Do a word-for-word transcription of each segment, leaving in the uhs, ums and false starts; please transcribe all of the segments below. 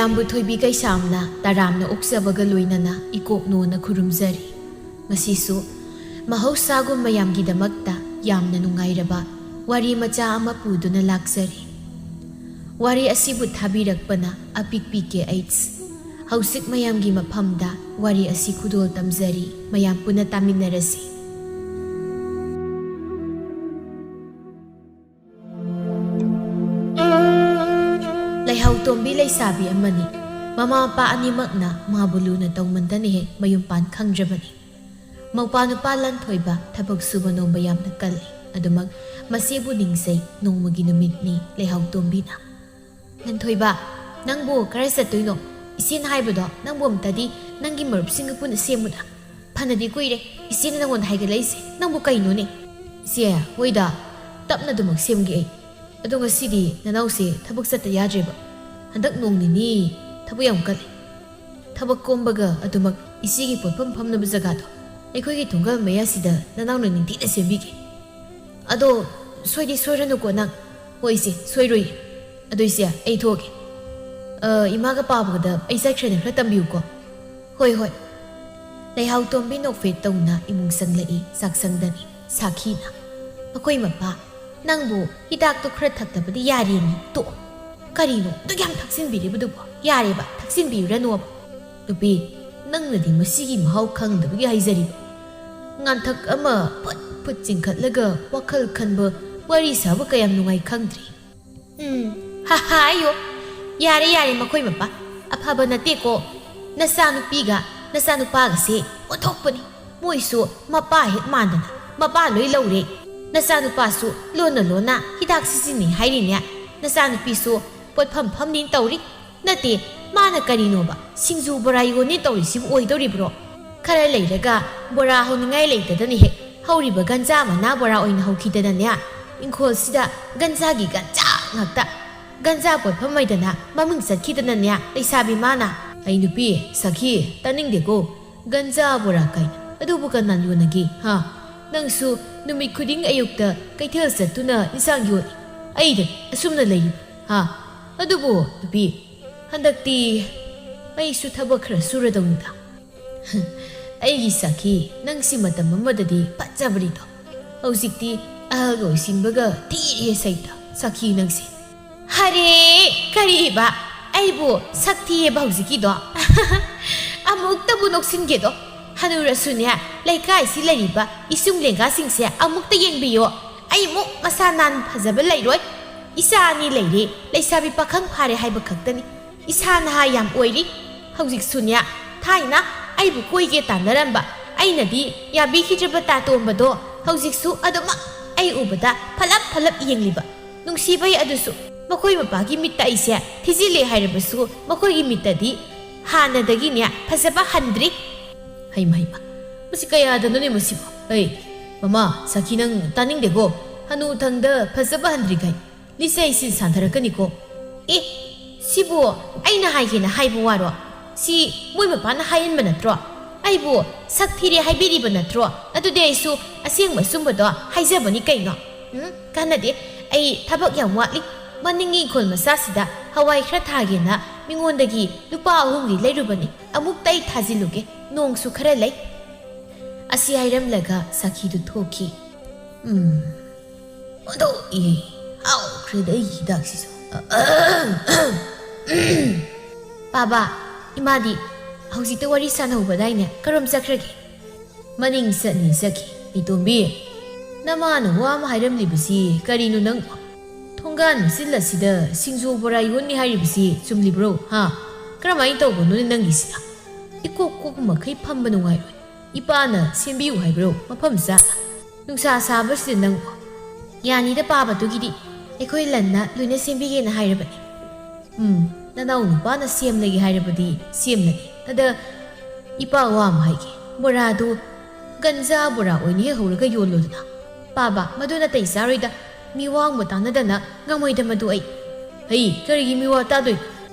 ꯃꯌꯥꯝꯕꯨ ꯊꯣꯏꯕꯤ ꯀꯩꯁꯥꯝꯅ ꯇꯔꯥꯝꯅ ꯑꯣꯛꯆꯕꯒ ꯂꯣꯏꯅꯅ ꯏꯀꯣꯛꯅꯣꯅ ꯈꯨꯔꯨꯝꯖꯔꯤ꯫ ꯉꯁꯤꯁꯨ ꯃꯍꯧꯁꯥꯒꯨꯝ ꯃꯌꯥꯝꯒꯤꯗꯃꯛꯇ ꯌꯥꯝꯅ ꯅꯨꯡꯉꯥꯏꯔꯕ ꯋꯥꯔꯤ ꯃꯆꯥ ꯑꯃ ꯄꯨꯗꯨꯅ ꯂꯥꯛꯆꯔꯤ꯫ ꯋꯥꯔꯤ ꯑꯁꯤꯕꯨ ꯊꯥꯕꯤꯔꯛꯄꯅ ꯑꯄꯤꯛꯄꯤ ꯀꯦ ꯑꯩꯆ꯫ ꯍꯧꯖꯤꯛ ꯃꯌꯥꯝꯒꯤ ꯃꯐꯝꯗ ꯋꯥꯔꯤ ꯑꯁꯤ ꯈꯨꯗꯣꯜ ꯇꯝꯖꯔꯤ꯫ ꯃꯌꯥꯝ ꯄꯨꯟꯅ ꯇꯥꯃꯤꯟꯅꯔꯁꯤ꯫ ꯂꯩꯍꯥꯎꯇꯣꯝꯕꯤ ꯂꯩꯁꯥꯕꯤ ꯑꯃꯅꯤ꯫ ꯃꯃꯥ ꯃꯄꯥ ꯑꯅꯤꯃꯛꯅ ꯃꯥꯕꯨ ꯂꯨꯅ ꯇꯧꯃꯟꯗꯅ ꯍꯦꯛ ꯃꯌꯨꯝ ꯄꯥꯟ ꯈꯪꯗ꯭ꯔꯕꯅꯤ꯫ ꯃꯧꯄꯥ ꯅꯨꯄꯥ ꯂꯟꯊꯣꯏꯕ ꯊꯕꯛ ꯁꯨꯕ ꯅꯣꯝꯕ ꯌꯥꯝꯅ ꯀꯜꯂꯤ꯫ ꯑꯗꯨꯃꯛ ꯃꯆꯦꯕꯨ ꯅꯤꯡꯖꯩ꯫ ꯅꯣꯡꯃꯒꯤ ꯅꯨꯃꯤꯠꯅꯤ꯫ ꯂꯩꯍꯥꯎꯇꯣꯝꯕꯤꯅ, "ꯂꯟꯊꯣꯏꯕ, ꯅꯪꯕꯨ ꯀꯔꯥꯏ ꯆꯠꯇꯣꯏꯅꯣ? ꯏꯆꯦꯅ ꯍꯥꯏꯕꯗꯣ ꯅꯪꯕꯨ ꯑꯝꯇꯗꯤ ꯅꯪꯒꯤ ꯃꯔꯨꯞꯁꯤꯡꯒ ꯄꯨꯟꯅ ꯁꯦꯝꯃꯨꯗ꯫ ꯐꯅꯗꯤ ꯀꯨꯏꯔꯦ ꯏꯆꯦꯅ ꯅꯪꯉꯣꯟꯗ ꯍꯥꯏꯒꯠꯂꯛꯏꯁꯦ꯫ ꯅꯪꯕꯨ ꯀꯩꯅꯣꯅꯦ?" "ꯏꯆꯦ, ꯍꯣꯏꯗ, ꯇꯞꯅ ꯑꯗꯨꯃꯛ ꯁꯦꯝꯒꯦ ꯑꯩ꯫ ꯑꯗꯣ ꯉꯁꯤꯗꯤ ꯅꯅꯥꯎꯁꯦ ꯊꯕꯛ ꯆꯠꯇ ꯌꯥꯗ꯭ꯔꯦꯕ꯫ ꯍꯟꯗꯛ ꯅꯣꯡ ꯅꯤꯅꯤ ꯊꯕꯛ ꯌꯥꯝ ꯀꯜꯂꯦ꯫ ꯊꯕꯛ ꯀꯣꯝꯕꯒ ꯑꯗꯨꯃꯛ ꯏꯆꯦꯒꯤ ꯄꯣꯠꯐꯝ ꯐꯝꯅꯕ ꯖꯒꯥꯗꯣ ꯑꯩꯈꯣꯏꯒꯤ ꯊꯣꯡꯒꯥꯜ ꯃꯌꯥꯁꯤꯗ ꯅꯅꯥꯎꯅ ꯅꯤꯡꯊꯤꯅ ꯁꯦꯝꯕꯤꯒꯦ꯫ ꯑꯗꯣ ꯁꯣꯏꯗꯤ ꯁꯣꯏꯔꯅꯨꯀꯣ ꯅꯪ꯫" "ꯍꯣꯏ ꯏꯆꯦ, ꯁꯣꯏꯔꯣꯏꯌꯦ꯫ ꯑꯗꯣ ꯏꯆꯦ, ꯑꯩ ꯊꯣꯛꯑꯒꯦ꯫ ꯑ, ꯏꯃꯥꯒ ꯄꯥꯕꯒꯗ ꯑꯩ ꯆꯠꯈ꯭ꯔꯦꯅ ꯈꯔ ꯇꯝꯕꯤꯌꯨꯀꯣ꯫" "ꯍꯣꯏ, ꯍꯣꯏ꯫" ꯂꯩꯍꯥꯎꯇꯣꯝꯕꯤ ꯅꯣꯛꯐꯦꯠ ꯇꯧꯅ ꯏꯃꯨꯡ ꯆꯪꯂꯛꯏ꯫ ꯆꯥꯛꯁꯪꯗꯅꯤ꯫ ꯁꯥꯈꯤꯅ, "ꯑꯩꯈꯣꯏ ꯃꯄꯥ, ꯅꯪꯕꯨ ꯍꯤꯗꯥꯛꯇꯣ ꯈꯔ ꯊꯛꯇꯕꯗꯤ ꯌꯥꯔꯦꯅꯦ꯫ ꯇꯣꯛꯑꯣ꯫ ꯀꯔꯤꯅꯣ ꯑꯗꯨꯛ ꯌꯥꯝ ꯊꯛꯆꯤꯟꯕꯤꯔꯤꯕꯗꯨꯕꯣ? ꯌꯥꯔꯦꯕ, ꯊꯛꯆꯤꯟꯕꯤꯔꯨꯔꯅꯣꯕ꯫" "ꯅꯨꯄꯤ, ꯅꯪꯅꯗꯤ ꯃꯁꯤꯒꯤ ꯃꯍꯥꯎ ꯈꯪꯗꯕꯒꯤ ꯍꯥꯏꯖꯔꯤꯕ꯫ ꯉꯥꯟꯊꯛ ꯑꯃ ꯐꯨꯠ ꯐꯨꯠ ꯆꯤꯡꯈꯠꯂꯒ ꯋꯥꯈꯜ ꯈꯟꯕ, ꯋꯥꯔꯤ ꯁꯥꯕ ꯀꯌꯥꯝ ꯅꯨꯡꯉꯥꯏ ꯈꯪꯗ꯭ꯔꯤ꯫" "ꯎꯝ, ꯍꯥ ꯍꯥ, ꯑꯌꯣ꯫ ꯌꯥꯔꯦ, ꯌꯥꯔꯦ, ꯃꯈꯣꯏ ꯃꯄꯥ꯫ ꯑꯐꯕ ꯅꯠꯇꯦꯀꯣ꯫ ꯅꯆꯥꯅꯨꯄꯤꯒ ꯅꯆꯥꯅꯨꯄꯥꯒꯁꯦ ꯑꯣꯟꯊꯣꯛꯄꯅꯤ꯫ ꯃꯣꯏꯁꯨ ꯃꯄꯥ ꯍꯦꯛ ꯃꯥꯟꯗꯅ ꯃꯄꯥ ꯂꯣꯏ ꯂꯧꯔꯦ꯫ ꯅꯆꯥꯅꯨꯄꯥꯁꯨ ꯂꯣꯟꯅ ꯂꯣꯟꯅ ꯍꯤꯗꯥꯛ ꯁꯤꯖꯤꯟꯅꯩ ꯍꯥꯏꯔꯤꯅꯦ꯫ ꯅꯆꯥꯅꯨꯄꯤꯁꯨ ꯄꯣꯠꯐꯝ ꯐꯝꯅꯤꯅ ꯇꯧꯔꯤ꯫ ꯅꯠꯇꯦ, ꯃꯥꯅ ꯀꯔꯤꯅꯣꯕ, ꯁꯤꯡꯖꯨ ꯕꯣꯔꯥ ꯌꯣꯟꯅꯤ ꯇꯧꯔꯤꯁꯤꯕꯨ ꯑꯣꯏꯗꯧꯔꯤꯕ꯭ꯔꯣ? ꯈꯔ ꯂꯩꯔꯒ ꯕꯣꯔꯥ ꯍꯧꯅꯤꯡꯉꯥꯏ ꯂꯩꯇꯗꯅ ꯍꯦꯛ ꯍꯧꯔꯤꯕ ꯒꯟꯖꯥ ꯃꯅꯥ ꯕꯣꯔꯥ ꯑꯣꯏꯅ ꯍꯧꯈꯤꯗꯅꯅꯦ, ꯏꯪꯈꯣꯜꯁꯤꯗ ꯒꯟꯖꯥꯒꯤ ꯒꯟꯖꯥ ꯉꯥꯛꯇ꯫ ꯒꯟꯖꯥ ꯄꯣꯠꯐꯝ ꯑꯣꯏꯗꯅ ꯃꯃꯤꯡ ꯆꯠꯈꯤꯗꯅꯅꯦ, ꯂꯩꯁꯥꯕꯤ ꯃꯥꯅ꯫" "ꯑꯩ ꯅꯨꯄꯤ, ꯁꯈꯤ, ꯇꯥꯅꯤꯡꯗꯦꯀꯣ꯫ ꯒꯟꯖꯥ ꯕꯣꯔꯥ ꯀꯥꯏꯅ꯫ ꯑꯗꯨꯕꯨ ꯀꯅꯥ ꯌꯣꯟꯅꯒꯦ, ꯍꯥ? ꯅꯪꯁꯨ ꯅꯨꯃꯤꯠ ꯈꯨꯗꯤꯡ ꯑꯌꯨꯛꯇ ꯀꯩꯊꯦꯜ ꯆꯠꯇꯨꯅ ꯏꯟꯁꯥꯡ ꯌꯣꯜꯂꯤ꯫ ꯑꯩꯗ ꯑꯁꯨꯝꯅ ꯂꯩꯌꯨ, ꯍꯥ? ꯑꯗꯨꯕꯨ ꯅꯨꯄꯤ, ꯍꯟꯗꯛꯇꯤ ꯑꯩꯁꯨ ꯊꯕꯛ ꯈꯔ ꯁꯨꯔꯗꯧꯅꯤꯗ꯫ ꯑꯩꯒꯤ ꯁꯥꯈꯤ, ꯅꯪꯁꯤ ꯃꯇꯝ ꯑꯃꯗꯗꯤ ꯐꯖꯕꯅꯤꯗꯣ, ꯍꯧꯖꯤꯛꯇꯤ ꯑꯍꯜ ꯑꯣꯏꯁꯤꯟꯕꯒ ꯊꯤꯔꯦ ꯁꯩꯇ, ꯁꯥꯈꯤ ꯅꯪꯁꯦ꯫ ꯍꯔꯦ, ꯀꯔꯤꯕ? ꯑꯩꯕꯨ ꯁꯛ ꯊꯤꯌꯦꯕ ꯍꯧꯖꯤꯛꯀꯤꯗꯣ? ꯑꯃꯨꯛꯇꯕꯨ ꯅꯣꯛꯁꯤꯟꯒꯦꯗꯣ꯫ ꯍꯅꯨꯔꯁꯨꯅꯦ, ꯂꯩꯀꯥꯏꯁꯤ ꯂꯩꯔꯤꯕ ꯏꯁꯨꯡ ꯂꯦꯡꯒꯥꯁꯤꯡꯁꯦ ꯑꯃꯨꯛꯇ ꯌꯦꯡꯕꯤꯌꯣ꯫ ꯑꯩꯃꯨꯛ ꯃꯁꯥ ꯅꯥꯟ ꯐꯖꯕ ꯂꯩꯔꯣꯏ꯫ ꯏꯆꯥ ꯑꯅꯤ ꯂꯩꯔꯦ, ꯂꯩꯁꯥꯕꯤ ꯄꯥꯈꯪ ꯐꯥꯔꯦ ꯍꯥꯏꯕ ꯈꯛꯇꯅꯤ꯫ ꯏꯁꯥ ꯅꯍꯥ ꯌꯥꯝ ꯑꯣꯏꯔꯤ꯫ ꯍꯧꯖꯤꯛꯁꯨꯅꯦ, ꯊꯥꯏꯅ ꯑꯩꯕꯨ ꯀꯣꯏꯒꯦ ꯇꯥꯟꯅꯔꯝꯕ, ꯑꯩꯅꯗꯤ ꯌꯥꯕꯤꯈꯤꯗ꯭ꯔꯕ ꯇꯥꯇꯣꯝꯕꯗꯣ ꯍꯧꯖꯤꯛꯁꯨ ꯑꯗꯨꯃꯛ ꯑꯩ ꯎꯕꯗ ꯐꯂꯞ ꯐꯂꯞ ꯌꯦꯡꯂꯤꯕ꯫ ꯅꯨꯡꯁꯤꯕꯩ ꯑꯗꯨꯁꯨ ꯃꯈꯣꯏ ꯃꯄꯥꯒꯤ ꯃꯤꯠꯇ ꯑꯩꯁꯦ ꯊꯤꯖꯤꯜꯂꯦ ꯍꯥꯏꯔꯕꯁꯨ ꯃꯈꯣꯏꯒꯤ ꯃꯤꯠꯇꯗꯤ ꯍꯥꯟꯅꯗꯒꯤꯅꯦ ꯐꯖꯕ ꯍꯟꯗ꯭ꯔꯤ꯫ ꯍꯩꯃ ꯍꯩꯃ, ꯃꯁꯤ ꯀꯌꯥꯗꯅꯣꯅꯦ ꯃꯁꯤꯕꯨ? ꯑꯩ, ꯃꯃꯥ, ꯁꯥꯈꯤ ꯅꯪ ꯇꯥꯅꯤꯡꯗꯦꯀꯣ꯫ ꯍꯅꯨꯊꯪꯗ ꯐꯖꯕ ꯍꯟꯗ꯭ꯔꯤꯈꯩ ꯂꯤꯆꯩꯁꯤ ꯁꯥꯟꯊꯔꯛꯀꯅꯤꯀꯣ꯫ ꯑꯦ, ꯁꯤꯕꯨ ꯑꯩꯅ ꯍꯥꯏꯒꯦꯅ ꯍꯥꯏꯕ ꯋꯥꯔꯣ? ꯁꯤ ꯃꯣꯏ ꯃꯄꯥꯅ ꯍꯥꯏꯍꯟꯕ ꯅꯠꯇ꯭ꯔꯣ? ꯑꯩꯕꯨ ꯁꯛ ꯊꯤꯔꯦ ꯍꯥꯏꯕꯤꯔꯤꯕ ꯅꯠꯇ꯭ꯔꯣ? ꯑꯗꯨꯗꯤ ꯑꯩꯁꯨ ꯑꯁꯦꯡꯕ ꯑꯆꯨꯝꯕꯗꯣ ꯍꯥꯏꯖꯕꯅꯤ ꯀꯩꯅꯣ꯫ ꯎꯝ, ꯀꯥꯟꯅꯗꯦ꯫ ꯑꯩ ꯊꯕꯛ ꯌꯥꯝ ꯋꯥꯠꯂꯤ꯫ ꯃꯅꯤꯡꯒꯤ ꯏꯪꯈꯣꯜ ꯃꯆꯥꯁꯤꯗ ꯍꯋꯥꯏ ꯈꯔ ꯊꯥꯒꯦꯅ ꯃꯤꯉꯣꯟꯗꯒꯤ ꯂꯨꯄꯥ ꯑꯍꯨꯝꯒꯤ ꯂꯩꯔꯨꯕꯅꯤ꯫ ꯑꯃꯨꯛꯇ ꯑꯩ ꯊꯥꯖꯤꯜꯂꯨꯒꯦ꯫ ꯅꯣꯡꯁꯨ ꯈꯔ ꯂꯩ꯫ ꯑꯁꯤ ꯍꯥꯏꯔꯝꯂꯒ ꯁꯥꯈꯤꯗꯨ ꯊꯣꯛꯈꯤ꯫ ꯎꯝ, ꯑꯗꯣ ꯏ, ꯍꯥꯎꯈ꯭ꯔꯦꯗ ꯑꯩꯒꯤ ꯍꯤꯗꯥꯛꯁꯤꯁꯨ꯫ ꯄꯥꯕ, ꯏꯃꯥꯗꯤ ꯍꯧꯖꯤꯛꯇ ꯋꯥꯔꯤ ꯁꯥꯟꯅꯍꯧꯕꯗꯥꯏꯅꯦ? ꯀꯔꯣꯝ ꯆꯠꯈ꯭ꯔꯒꯦ? ꯃꯅꯤꯡ ꯆꯠꯅꯤ ꯆꯠꯈꯤ꯫ ꯏꯇꯣꯝꯕꯤ, ꯅꯃꯥꯅ ꯋꯥ ꯑꯃ ꯍꯥꯏꯔꯝꯂꯤꯕꯁꯤ ꯀꯔꯤꯅꯣ ꯅꯪ? ꯊꯣꯡꯒꯥꯟ ꯃꯆꯤꯜ ꯑꯁꯤꯗ ꯁꯤꯡꯖꯨ ꯕꯣꯔꯥ ꯌꯣꯟꯅꯤ ꯍꯥꯏꯔꯤꯕꯁꯤ ꯆꯨꯝꯂꯤꯕ꯭ꯔꯣ? ꯍꯥ? ꯀꯔꯝꯍꯥꯏꯅ ꯇꯧꯕꯅꯣꯅꯦ ꯅꯪꯒꯤꯁꯤꯅ? ꯏꯀꯣꯛ ꯀꯣꯛꯄ ꯃꯈꯩ ꯐꯝꯕ ꯅꯨꯡꯉꯥꯏꯔꯣꯏ꯫ ꯏꯄꯥꯅ ꯁꯦꯝꯕꯤꯌꯨ ꯍꯥꯏꯕ꯭ꯔꯣ? ꯃꯐꯝ ꯆꯥꯅ꯫ ꯅꯨꯡꯁꯥ ꯁꯥꯕꯁꯤꯗ ꯅꯪ꯫ ꯌꯥꯅꯤꯗ ꯄꯥꯕꯗꯨꯒꯤꯗꯤ꯫ ꯑꯩꯈꯣꯏ ꯂꯟꯅ ꯂꯣꯏꯅ ꯁꯦꯝꯕꯤꯒꯦꯅ ꯍꯥꯏꯔꯕꯅꯤ꯫ ꯎꯝ, ꯅꯅꯥꯎ ꯅꯨꯄꯥꯅ ꯁꯦꯝꯂꯒꯦ ꯍꯥꯏꯔꯕꯗꯤ ꯁꯦꯝꯂꯒꯦ꯫ ꯑꯗ ꯏꯄꯥ ꯋꯥ ꯑꯃ ꯍꯥꯏꯒꯦ꯫ ꯕꯣꯔꯥꯗꯨ ꯒꯟꯖꯥ ꯕꯣꯔꯥ ꯑꯣꯏꯅ ꯍꯦꯛ ꯍꯧꯔꯒ ꯌꯣꯜꯂꯣꯗꯅ꯫ ꯄꯥꯕ, ꯃꯗꯨ ꯅꯥꯇꯩ ꯆꯥꯔꯣꯏꯗ꯫ ꯃꯤꯋꯥ ꯑꯃꯨꯛ ꯇꯥꯟꯅꯗꯅ ꯉꯝꯃꯣꯏꯗ ꯃꯗꯨ ꯑꯩ꯫ ꯍꯩ, ꯀꯔꯤꯒꯤ ꯃꯤꯋꯥ ꯇꯥꯗꯣꯏꯅꯣ?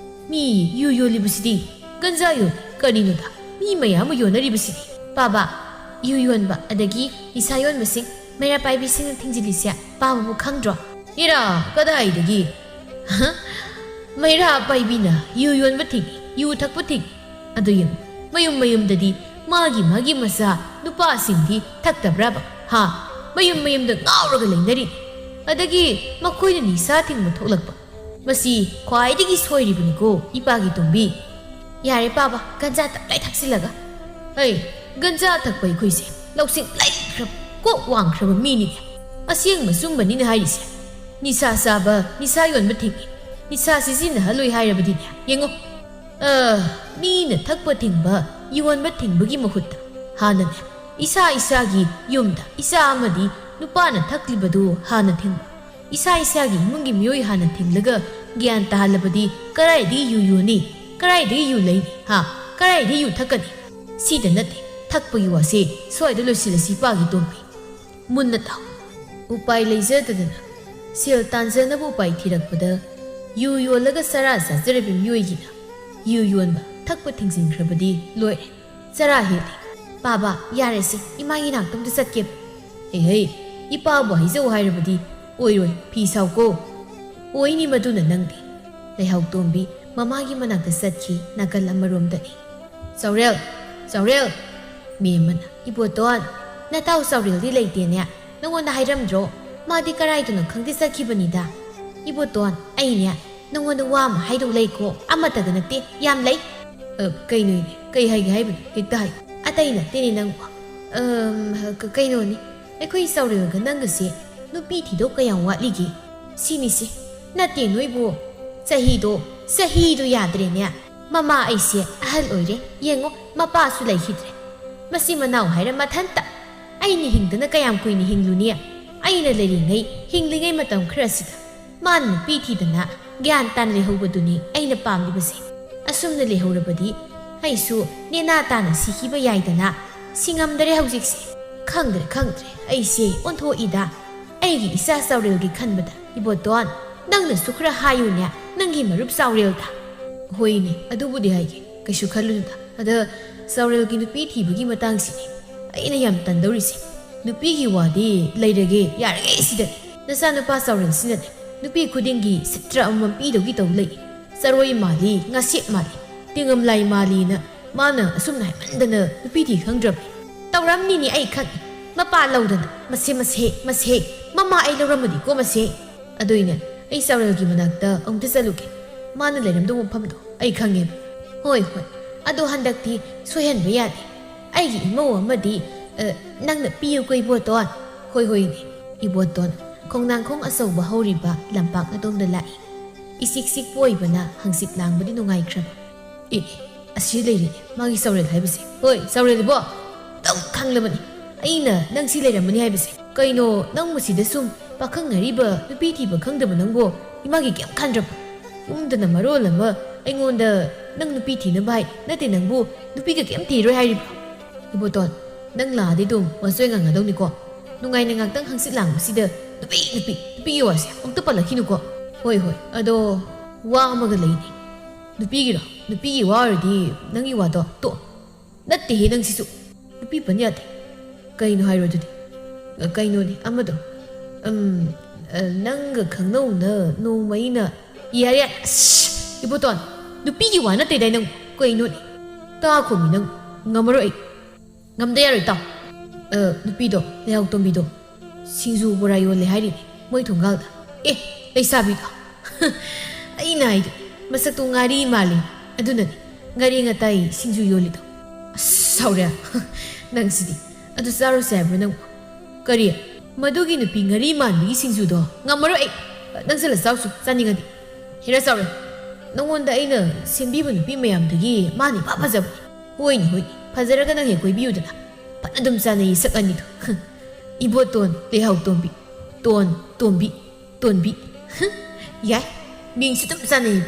ꯃꯤ ꯌꯨ ꯌꯣꯜꯂꯤꯕꯁꯤꯗꯤ, ꯒꯟꯖꯥ ꯌꯣꯜꯂꯤ꯫ ꯀꯔꯤꯅꯣꯗ? ꯃꯤ ꯃꯌꯥꯝ ꯑꯃ ꯌꯣꯟꯅꯔꯤꯕꯁꯤꯗꯤ꯫ ꯄꯥꯕ, ꯌꯨ ꯌꯣꯟꯕ, ꯑꯗꯒꯤ ꯅꯤꯁꯥ ꯌꯣꯟꯕꯁꯤꯡ, ꯃꯩꯔꯥ ꯄꯥꯏꯕꯤꯁꯤꯡꯅ ꯊꯤꯡꯖꯤꯜꯂꯤꯁꯦ ꯄꯥꯕꯕꯨ ꯈꯪꯗ꯭ꯔꯣ? ꯏꯔꯥ, ꯀꯗꯥꯏꯗꯒꯤ? ꯍ? ꯃꯩꯔꯥ ꯄꯥꯏꯕꯤꯅ ꯌꯨ ꯌꯣꯟꯕ ꯊꯤꯡꯏ, ꯌꯨ ꯊꯛꯄ ꯊꯤꯡꯏ꯫ ꯑꯗꯨ ꯌꯦꯡꯉꯨ, ꯃꯌꯨꯝ ꯃꯌꯨꯝꯗꯗꯤ ꯃꯥꯒꯤ ꯃꯥꯒꯤ ꯃꯆꯥ ꯅꯨꯄꯥꯁꯤꯡꯗꯤ ꯊꯛꯇꯕ꯭ꯔꯕ? ꯍꯥ? ꯃꯌꯨꯝ ꯃꯌꯨꯝꯗ ꯉꯥꯎꯔꯒ ꯂꯩꯅꯔꯤ꯫ ꯑꯗꯒꯤ ꯃꯈꯣꯏꯅ ꯅꯤꯁꯥ ꯊꯤꯡꯕ ꯊꯣꯛꯂꯛꯄ꯫ ꯃꯁꯤ ꯈ꯭ꯋꯥꯏꯗꯒꯤ ꯁꯣꯏꯔꯤꯕꯅꯤꯀꯣ, ꯏꯄꯥꯒꯤ ꯇꯣꯝꯕꯤ꯫ ꯌꯥꯔꯦ ꯄꯥꯕ, ꯒꯟꯖꯥ ꯇꯞꯇꯥꯏ ꯊꯛꯆꯤꯜꯂꯒ꯫ ꯍꯩ, ꯒꯟꯖꯥ ꯊꯛꯄ ꯑꯩꯈꯣꯏꯁꯦ ꯂꯧꯁꯤꯡ ꯂꯩꯈ꯭ꯔꯕ, ꯀꯣꯛ ꯋꯥꯡꯈ꯭ꯔꯕ ꯃꯤꯅꯤꯅꯦ꯫ ꯑꯁꯦꯡꯕ ꯑꯆꯨꯝꯕꯅꯤꯅ ꯍꯥꯏꯔꯤꯁꯦ꯫ ꯅꯤꯁꯥ ꯆꯥꯕ, ꯅꯤꯁꯥ ꯌꯣꯟꯕ ꯊꯤꯡꯏ꯫ ꯅꯤꯁꯥ ꯁꯤꯖꯤꯟꯅꯍꯜꯂꯣꯏ ꯍꯥꯏꯔꯕꯗꯤꯅꯦ, ꯌꯦꯡꯉꯣ꯫ ꯑ, ꯃꯤꯅ ꯊꯛꯄ ꯊꯤꯡꯕ, ꯌꯣꯟꯕ ꯊꯤꯡꯕꯒꯤ ꯃꯍꯨꯠꯇ ꯍꯥꯟꯅꯅꯦ, ꯏꯁꯥ ꯏꯁꯥꯒꯤ ꯌꯨꯝꯗ ꯏꯆꯥ ꯑꯃꯗꯤ ꯅꯨꯄꯥꯅ ꯊꯛꯂꯤꯕꯗꯨ ꯍꯥꯟꯅ ꯊꯤꯡꯕ꯫ ꯏꯁꯥ ꯏꯁꯥꯒꯤ ꯏꯃꯨꯡꯒꯤ ꯃꯤꯑꯣꯏ ꯍꯥꯟꯅ ꯊꯤꯡꯂꯒ ꯒ꯭ꯌꯥꯟ ꯇꯥꯍꯜꯂꯕꯗꯤ ꯀꯗꯥꯏꯗꯒꯤ ꯌꯨ ꯌꯣꯟꯅꯤ? ꯀꯗꯥꯏꯗꯒꯤ ꯌꯨ ꯂꯩꯅꯤ? ꯍꯥ? ꯀꯗꯥꯏꯗꯒꯤ ꯌꯨ ꯊꯛꯀꯅꯤ? ꯁꯤꯗ ꯅꯠꯇꯦ, ꯊꯛꯄꯒꯤ ꯋꯥꯁꯦ ꯁ꯭ꯋꯥꯏꯗ ꯂꯣꯏꯁꯤꯜꯂꯁꯤ, ꯏꯄꯥꯒꯤ ꯇꯣꯝꯕꯤ꯫ ꯃꯨꯟꯅ ꯇꯥꯎ꯫ ꯎꯄꯥꯏ ꯂꯩꯖꯗꯗꯅ ꯁꯦꯜ ꯇꯥꯟꯖꯅꯕ ꯎꯄꯥꯏ ꯊꯤꯔꯛꯄꯗ ꯌꯨ ꯌꯣꯜꯂꯒ ꯆꯔꯥ ꯆꯥꯖꯔꯕ ꯃꯤꯑꯣꯏꯒꯤꯅ ꯌꯨ ꯌꯣꯟꯕ, ꯊꯛꯄ ꯊꯤꯡꯖꯤꯟꯈ꯭ꯔꯕꯗꯤ ꯂꯣꯏꯔꯦ꯫ ꯆꯔꯥ ꯍꯦꯜꯂꯤ꯫ ꯄꯥꯕ, ꯌꯥꯔꯦꯁꯦ, ꯏꯃꯥꯒꯤ ꯅꯥꯛꯇ ꯑꯝꯇ ꯆꯠꯀꯦꯕ꯫ ꯍꯦ ꯍꯦ, ꯏꯄꯥꯕꯨ ꯍꯥꯏꯖꯧ ꯍꯥꯏꯔꯕꯗꯤ ꯑꯣꯏꯔꯣꯏ, ꯐꯤ ꯁꯥꯎꯀꯣ꯫ ꯑꯣꯏꯅꯤ ꯃꯗꯨꯅ ꯅꯪꯗꯤ꯫ ꯂꯩꯍꯥꯎꯇꯣꯝꯕꯤ ꯃꯃꯥꯒꯤ ꯃꯅꯥꯛꯇ ꯆꯠꯈꯤ, ꯅꯥꯀꯜ ꯑꯃꯔꯣꯝꯗꯅꯤ꯫ ꯆꯥꯎꯔꯦꯜ, ꯆꯥꯎꯔꯦꯜ! ꯃꯦꯝꯃꯅ, ꯏꯕꯣꯇꯣꯟ, ꯅꯇꯥꯎ ꯆꯥꯎꯔꯦꯜꯗꯤ ꯂꯩꯇꯦꯅꯦ꯫ ꯅꯉꯣꯟꯗ ꯍꯥꯏꯔꯝꯗ꯭ꯔꯣ? ꯃꯥꯗꯤ ꯀꯔꯥꯏꯗꯅꯣ ꯈꯪꯗꯦ ꯆꯠꯈꯤꯕꯅꯤꯗ꯫ ꯏꯕꯣꯇꯣꯟ, ꯑꯩꯅꯦ ꯅꯉꯣꯟꯗ ꯋꯥ ꯑꯃ ꯍꯥꯏꯗꯧ ꯂꯩꯀꯣ꯫ ꯑꯃꯠꯇꯗ ꯅꯠꯇꯦ, ꯌꯥꯝ ꯂꯩ꯫ ꯑ, ꯀꯩꯅꯣꯅꯦ? ꯀꯩ ꯍꯥꯏꯒꯦ ꯍꯥꯏꯕꯅꯣ? ꯍꯦꯛꯇ ꯍꯥꯏ꯫ ꯑꯇꯩ ꯅꯠꯇꯦꯅꯦ ꯅꯪꯕꯨ꯫ ꯑꯝ, ꯀ-, ꯀꯩꯅꯣꯅꯤ, ꯑꯩꯈꯣꯏ ꯆꯥꯎꯔꯦꯜꯒ ꯅꯪꯒꯁꯦ ꯅꯨꯄꯤ ꯊꯤꯗꯧ ꯀꯌꯥꯝ ꯋꯥꯠꯂꯤꯒꯦ? ꯁꯤꯅꯤꯁꯦ꯫ ꯅꯠꯇꯦ ꯅꯣꯏꯕꯨ꯫ ꯆꯍꯤꯗꯣ, ꯆꯍꯤꯗꯣ ꯌꯥꯗ꯭ꯔꯦꯅꯦ꯫ ꯃꯃꯥ ꯑꯩꯁꯦ ꯑꯍꯜ ꯑꯣꯏꯔꯦ꯫ ꯌꯦꯡꯉꯣ, ꯃꯄꯥꯁꯨ ꯂꯩꯈꯤꯗ꯭ꯔꯦ꯫ ꯃꯆꯤꯟ ꯃꯅꯥꯎ ꯍꯥꯏꯔ ꯃꯊꯟꯇ꯫ ꯑꯩꯅ ꯍꯤꯡꯗꯅ ꯀꯌꯥꯝ ꯀꯨꯏꯅ ꯍꯤꯡꯂꯨꯅꯤ? ꯑꯩꯅ ꯂꯩꯔꯤꯉꯩ, ꯍꯤꯡꯂꯤꯉꯩ ꯃꯇꯝ ꯈꯔꯁꯤꯗ ꯃꯥꯅ ꯅꯨꯄꯤ ꯊꯤꯗꯅ ꯒ꯭ꯌꯥꯟ ꯇꯥꯅ ꯂꯩꯍꯧꯕꯗꯨꯅꯤ ꯑꯩꯅ ꯄꯥꯝꯂꯤꯕꯁꯦ꯫ ꯑꯁꯨꯝꯅ ꯂꯩꯍꯧꯔꯕꯗꯤ ꯑꯩꯁꯨ ꯅꯦꯅꯥ ꯇꯥꯅ ꯁꯤꯈꯤꯕ ꯌꯥꯏꯗꯅ꯫ ꯁꯤꯉꯝꯗꯔꯦ ꯍꯧꯖꯤꯛꯁꯦ꯫ ꯈꯪꯗ꯭ꯔꯦ, ꯈꯪꯗ꯭ꯔꯦ, ꯑꯩꯁꯦ ꯑꯣꯟꯊꯣꯛꯏꯗ꯫ ꯑꯩꯒꯤ ꯏꯆꯥ ꯆꯥꯎꯔꯦꯜꯒꯤ ꯈꯟꯕꯗ, ꯏꯕꯣꯇꯣꯟ, ꯅꯪꯅꯁꯨ ꯈꯔ ꯍꯥꯏꯌꯨꯅꯦ ꯅꯪꯒꯤ ꯃꯔꯨꯞ ꯆꯥꯎꯔꯦꯜꯗ꯫ ꯍꯣꯏꯅꯦ, ꯑꯗꯨꯕꯨꯗꯤ ꯍꯥꯏꯒꯦ, ꯀꯩꯁꯨ ꯈꯜꯂꯨꯅꯨꯗ꯫ ꯑꯗ ꯆꯥꯎꯔꯦꯜꯒꯤ ꯅꯨꯄꯤ ꯊꯤꯕꯒꯤ ꯃꯇꯥꯡꯁꯤꯅꯤ ꯑꯩꯅ ꯌꯥꯝ ꯇꯟꯗꯧꯔꯤꯁꯦ꯫ ꯅꯨꯄꯤꯒꯤ ꯋꯥꯗꯤ ꯂꯩꯔꯒꯦ, ꯌꯥꯔꯒꯦ ꯁꯤꯗꯅꯤ꯫ ꯅꯆꯥꯅꯨꯄꯥ ꯆꯥꯎꯔꯦꯜꯁꯤꯅꯅꯦ ꯅꯨꯄꯤ ꯈꯨꯗꯤꯡꯒꯤ ꯁꯤꯇ꯭ꯔ ꯑꯃꯃꯝ ꯄꯤꯗꯧꯒꯤ ꯇꯧ ꯂꯩ꯫ ꯆꯔꯣꯏ ꯃꯥꯜꯂꯤ, ꯉꯥꯁꯦꯞ ꯃꯥꯜꯂꯤ, ꯇꯤꯡꯉꯝꯂꯥꯏ ꯃꯥꯜꯂꯤꯅ ꯃꯥꯅ ꯑꯁꯨꯝꯅ ꯍꯥꯏꯃꯟꯗꯅ ꯅꯨꯄꯤ ꯊꯤ ꯈꯪꯗ꯭ꯔꯕꯅꯤ꯫ ꯇꯧꯔꯝꯅꯤꯅꯦ, ꯑꯩ ꯈꯪꯉꯦ꯫ ꯃꯄꯥ ꯂꯧꯗꯅ ꯃꯁꯦ, ꯃꯁꯦ, ꯃꯁꯦ, ꯃꯃꯥ ꯑꯩ ꯂꯧꯔꯝꯃꯗꯤꯀꯣ ꯃꯁꯦ꯫ ꯑꯗꯨꯏꯅꯦ, ꯑꯩ ꯆꯥꯎꯔꯦꯜꯒꯤ ꯃꯅꯥꯛꯇ ꯑꯃꯨꯛꯇ ꯆꯠꯂꯨꯒꯦ꯫ ꯃꯥꯅ ꯂꯩꯔꯝꯗꯧꯕ ꯃꯐꯝꯗꯣ ꯑꯩ ꯈꯪꯉꯦꯕ꯫ ꯍꯣꯏ, ꯍꯣꯏ, ꯑꯗꯣ ꯍꯟꯗꯛꯇꯤ ꯁꯣꯏꯍꯟꯕ ꯌꯥꯗꯦ꯫ ꯑꯩꯒꯤ ꯏꯃꯧ ꯑꯃꯗꯤ, ꯑ, ꯅꯪꯅ ꯄꯤꯌꯨꯀꯣ ꯏꯕꯣꯇꯣꯟ꯫ ꯍꯣꯏ, ꯍꯣꯏꯅꯦ꯫ ꯏꯕꯣꯇꯣꯟ ꯈꯣꯡꯅꯥꯡꯈꯣꯡ ꯑꯆꯧꯕ ꯍꯧꯔꯤꯕ ꯂꯝꯄꯥꯛ ꯑꯗꯣꯝꯗ ꯂꯥꯛꯏ꯫ ꯏꯁꯤꯛ ꯁꯤꯛꯄ ꯑꯣꯏꯕꯅ ꯍꯪꯆꯤꯠ ꯂꯥꯡꯕꯗꯤ ꯅꯨꯡꯉꯥꯏꯈ꯭ꯔꯕ꯫ ꯑꯦ, ꯑꯁꯤ ꯂꯩꯔꯦ ꯃꯥꯒꯤ ꯆꯥꯎꯔꯦꯜ ꯍꯥꯏꯕꯁꯦ꯫ ꯍꯣꯏ, ꯆꯥꯎꯔꯦꯜ ꯏꯕꯣ, ꯇꯧ ꯈꯪꯂꯕꯅꯤ꯫ ꯑꯩꯅ ꯅꯪ ꯁꯤ ꯂꯩꯔꯝꯃꯅꯤ ꯍꯥꯏꯕꯁꯦ꯫ ꯀꯩꯅꯣ, ꯅꯪ ꯃꯁꯤꯗ ꯁꯨꯝ ꯄꯥꯈꯪꯅꯔꯤꯕ, ꯅꯨꯄꯤ ꯊꯤꯕ ꯈꯪꯗꯕ ꯅꯪꯕꯣ? ꯏꯃꯥꯒꯤ ꯀꯩꯝ ꯈꯟꯗ꯭ꯔꯕ? ꯌꯨꯝꯗꯅ ꯃꯔꯣꯜ ꯑꯃ ꯑꯩꯉꯣꯟꯗ ꯅꯪ ꯅꯨꯄꯤ ꯊꯤꯅꯕ ꯍꯥꯏ, ꯅꯠꯇꯦ ꯅꯪꯕꯨ ꯅꯨꯄꯤꯒ ꯀꯩꯝ ꯊꯤꯔꯣꯏ ꯍꯥꯏꯔꯤꯕ꯭ꯔꯣ? ꯏꯕꯣꯇꯣꯟ, ꯅꯪ ꯂꯥꯛꯑꯗꯤ ꯑꯗꯨꯝ ꯋꯥꯆꯣꯏ ꯉꯥꯡꯒꯗꯧꯅꯤꯀꯣ꯫ ꯅꯨꯡꯉꯥꯏꯅ ꯉꯥꯛꯇꯪ ꯍꯪꯆꯤꯠ ꯂꯥꯡꯕꯁꯤꯗ ꯅꯨꯄꯤ, ꯅꯨꯄꯤ, ꯅꯨꯄꯤꯒꯤ ꯋꯥꯁꯦ ꯑꯃꯨꯛꯇ ꯄꯜꯂꯛꯈꯤꯅꯨꯀꯣ꯫ ꯍꯣꯏ, ꯍꯣꯏ, ꯑꯗꯣ ꯋꯥ ꯑꯃꯒ ꯂꯩꯅꯦ꯫ ꯅꯨꯄꯤꯒꯤꯔꯣ? ꯅꯨꯄꯤꯒꯤ ꯋꯥ ꯑꯣꯏꯔꯗꯤ ꯅꯪꯒꯤ ꯋꯥꯗꯣ ꯇꯣꯛꯑꯣ꯫ ꯅꯠꯇꯦꯍꯦ, ꯅꯪꯁꯤꯁꯨ꯫ ꯅꯨꯄꯤ ꯄꯟ ꯌꯥꯗꯦ꯫ ꯀꯩꯅꯣ ꯍꯥꯏꯔꯣ ꯑꯗꯨꯗꯤ? ꯑ, ꯀꯩꯅꯣꯅꯦ, ꯑꯃꯗꯣ꯫ ꯎꯝ, ꯑ, ꯅꯪꯒ ꯈꯪꯅꯧꯅ ꯅꯣꯡꯃ ꯑꯩꯅ, ꯌꯥꯔꯦ, ꯌꯥꯔꯦ꯫ ꯑꯁ, ꯏꯕꯣꯇꯣꯟ, ꯅꯨꯄꯤꯒꯤ ꯋꯥ ꯅꯠꯇꯦꯗꯥꯏ ꯅꯪ? ꯀꯩꯅꯣꯅꯦ? ꯇꯥꯈꯣꯃꯤ ꯅꯪ꯫ ꯉꯝꯃꯔꯣꯏ ꯑꯩ꯫ ꯉꯝꯗ ꯌꯥꯔꯣꯏ, ꯇꯥꯎ꯫ ꯑ, ꯅꯨꯄꯤꯗꯣ, ꯂꯩꯍꯥꯎ ꯇꯣꯝꯕꯤꯗꯣ꯫ ꯁꯤꯡꯖꯨ ꯕꯣꯔꯥ ꯌꯣꯜꯂꯦ ꯍꯥꯏꯔꯤꯅꯦ ꯃꯣꯏ ꯊꯣꯡꯒꯥꯜꯗ꯫ ꯑꯦ, ꯂꯩꯁꯥꯕꯤꯗꯣ꯫ ꯑꯩꯅ ꯍꯥꯏꯗꯣ, ꯃꯁꯛꯇꯣ ꯉꯥꯔꯤ ꯃꯥꯜꯂꯤ꯫ ꯑꯗꯨꯅꯅꯦ ꯉꯥꯔꯤ ꯉꯇꯥꯏ ꯁꯤꯡꯖꯨ ꯌꯣꯜꯂꯤꯗꯣ꯫ ꯑꯁ, ꯁꯥꯎꯔꯦ꯫ ꯅꯪꯁꯤꯗꯤ꯫ ꯑꯗꯨ ꯆꯥꯔꯨꯁꯦ ꯍꯥꯏꯕ꯭ꯔꯣ ꯅꯪ? ꯀꯔꯤ? ꯃꯗꯨꯒꯤ ꯅꯨꯄꯤ ꯉꯥꯔꯤ ꯃꯥꯟꯕꯤꯒꯤ ꯁꯤꯡꯖꯨꯗꯣ ꯉꯝꯃꯔꯣꯏ ꯑꯩ꯫ ꯅꯪꯁꯤꯜꯂ ꯆꯥꯎꯁꯨ ꯆꯥꯅꯤꯡꯉꯗꯤ꯫ ꯍꯦꯔꯥ ꯆꯥꯎꯔꯦ꯫ ꯅꯉꯣꯟꯗ ꯑꯩꯅ ꯁꯦꯝꯕꯤꯕ ꯅꯨꯄꯤ ꯃꯌꯥꯝꯗꯒꯤ ꯃꯥꯅ ꯏꯐ ꯐꯖꯕꯅꯤ꯫ ꯍꯣꯏꯅꯦ, ꯍꯣꯏꯅꯦ꯫ ꯐꯖꯔꯒ ꯅꯪ ꯍꯦꯛ ꯀꯣꯏꯕꯤꯌꯨꯗꯅ꯫ ꯐꯅ ꯑꯗꯨꯝ ꯆꯥꯅꯩ ꯁꯛ ꯑꯅꯤꯗꯣ꯫ ꯏꯕꯣꯇꯣꯟ, ꯂꯩꯍꯥꯎ ꯇꯣꯝꯕꯤ꯫ ꯇꯣꯟ, ꯇꯣꯝꯕꯤ, ꯇꯣꯟꯕꯤ꯫ ꯌꯥꯏ, ꯃꯤꯡꯁꯨ ꯑꯗꯨꯝ ꯆꯥꯅꯩ꯫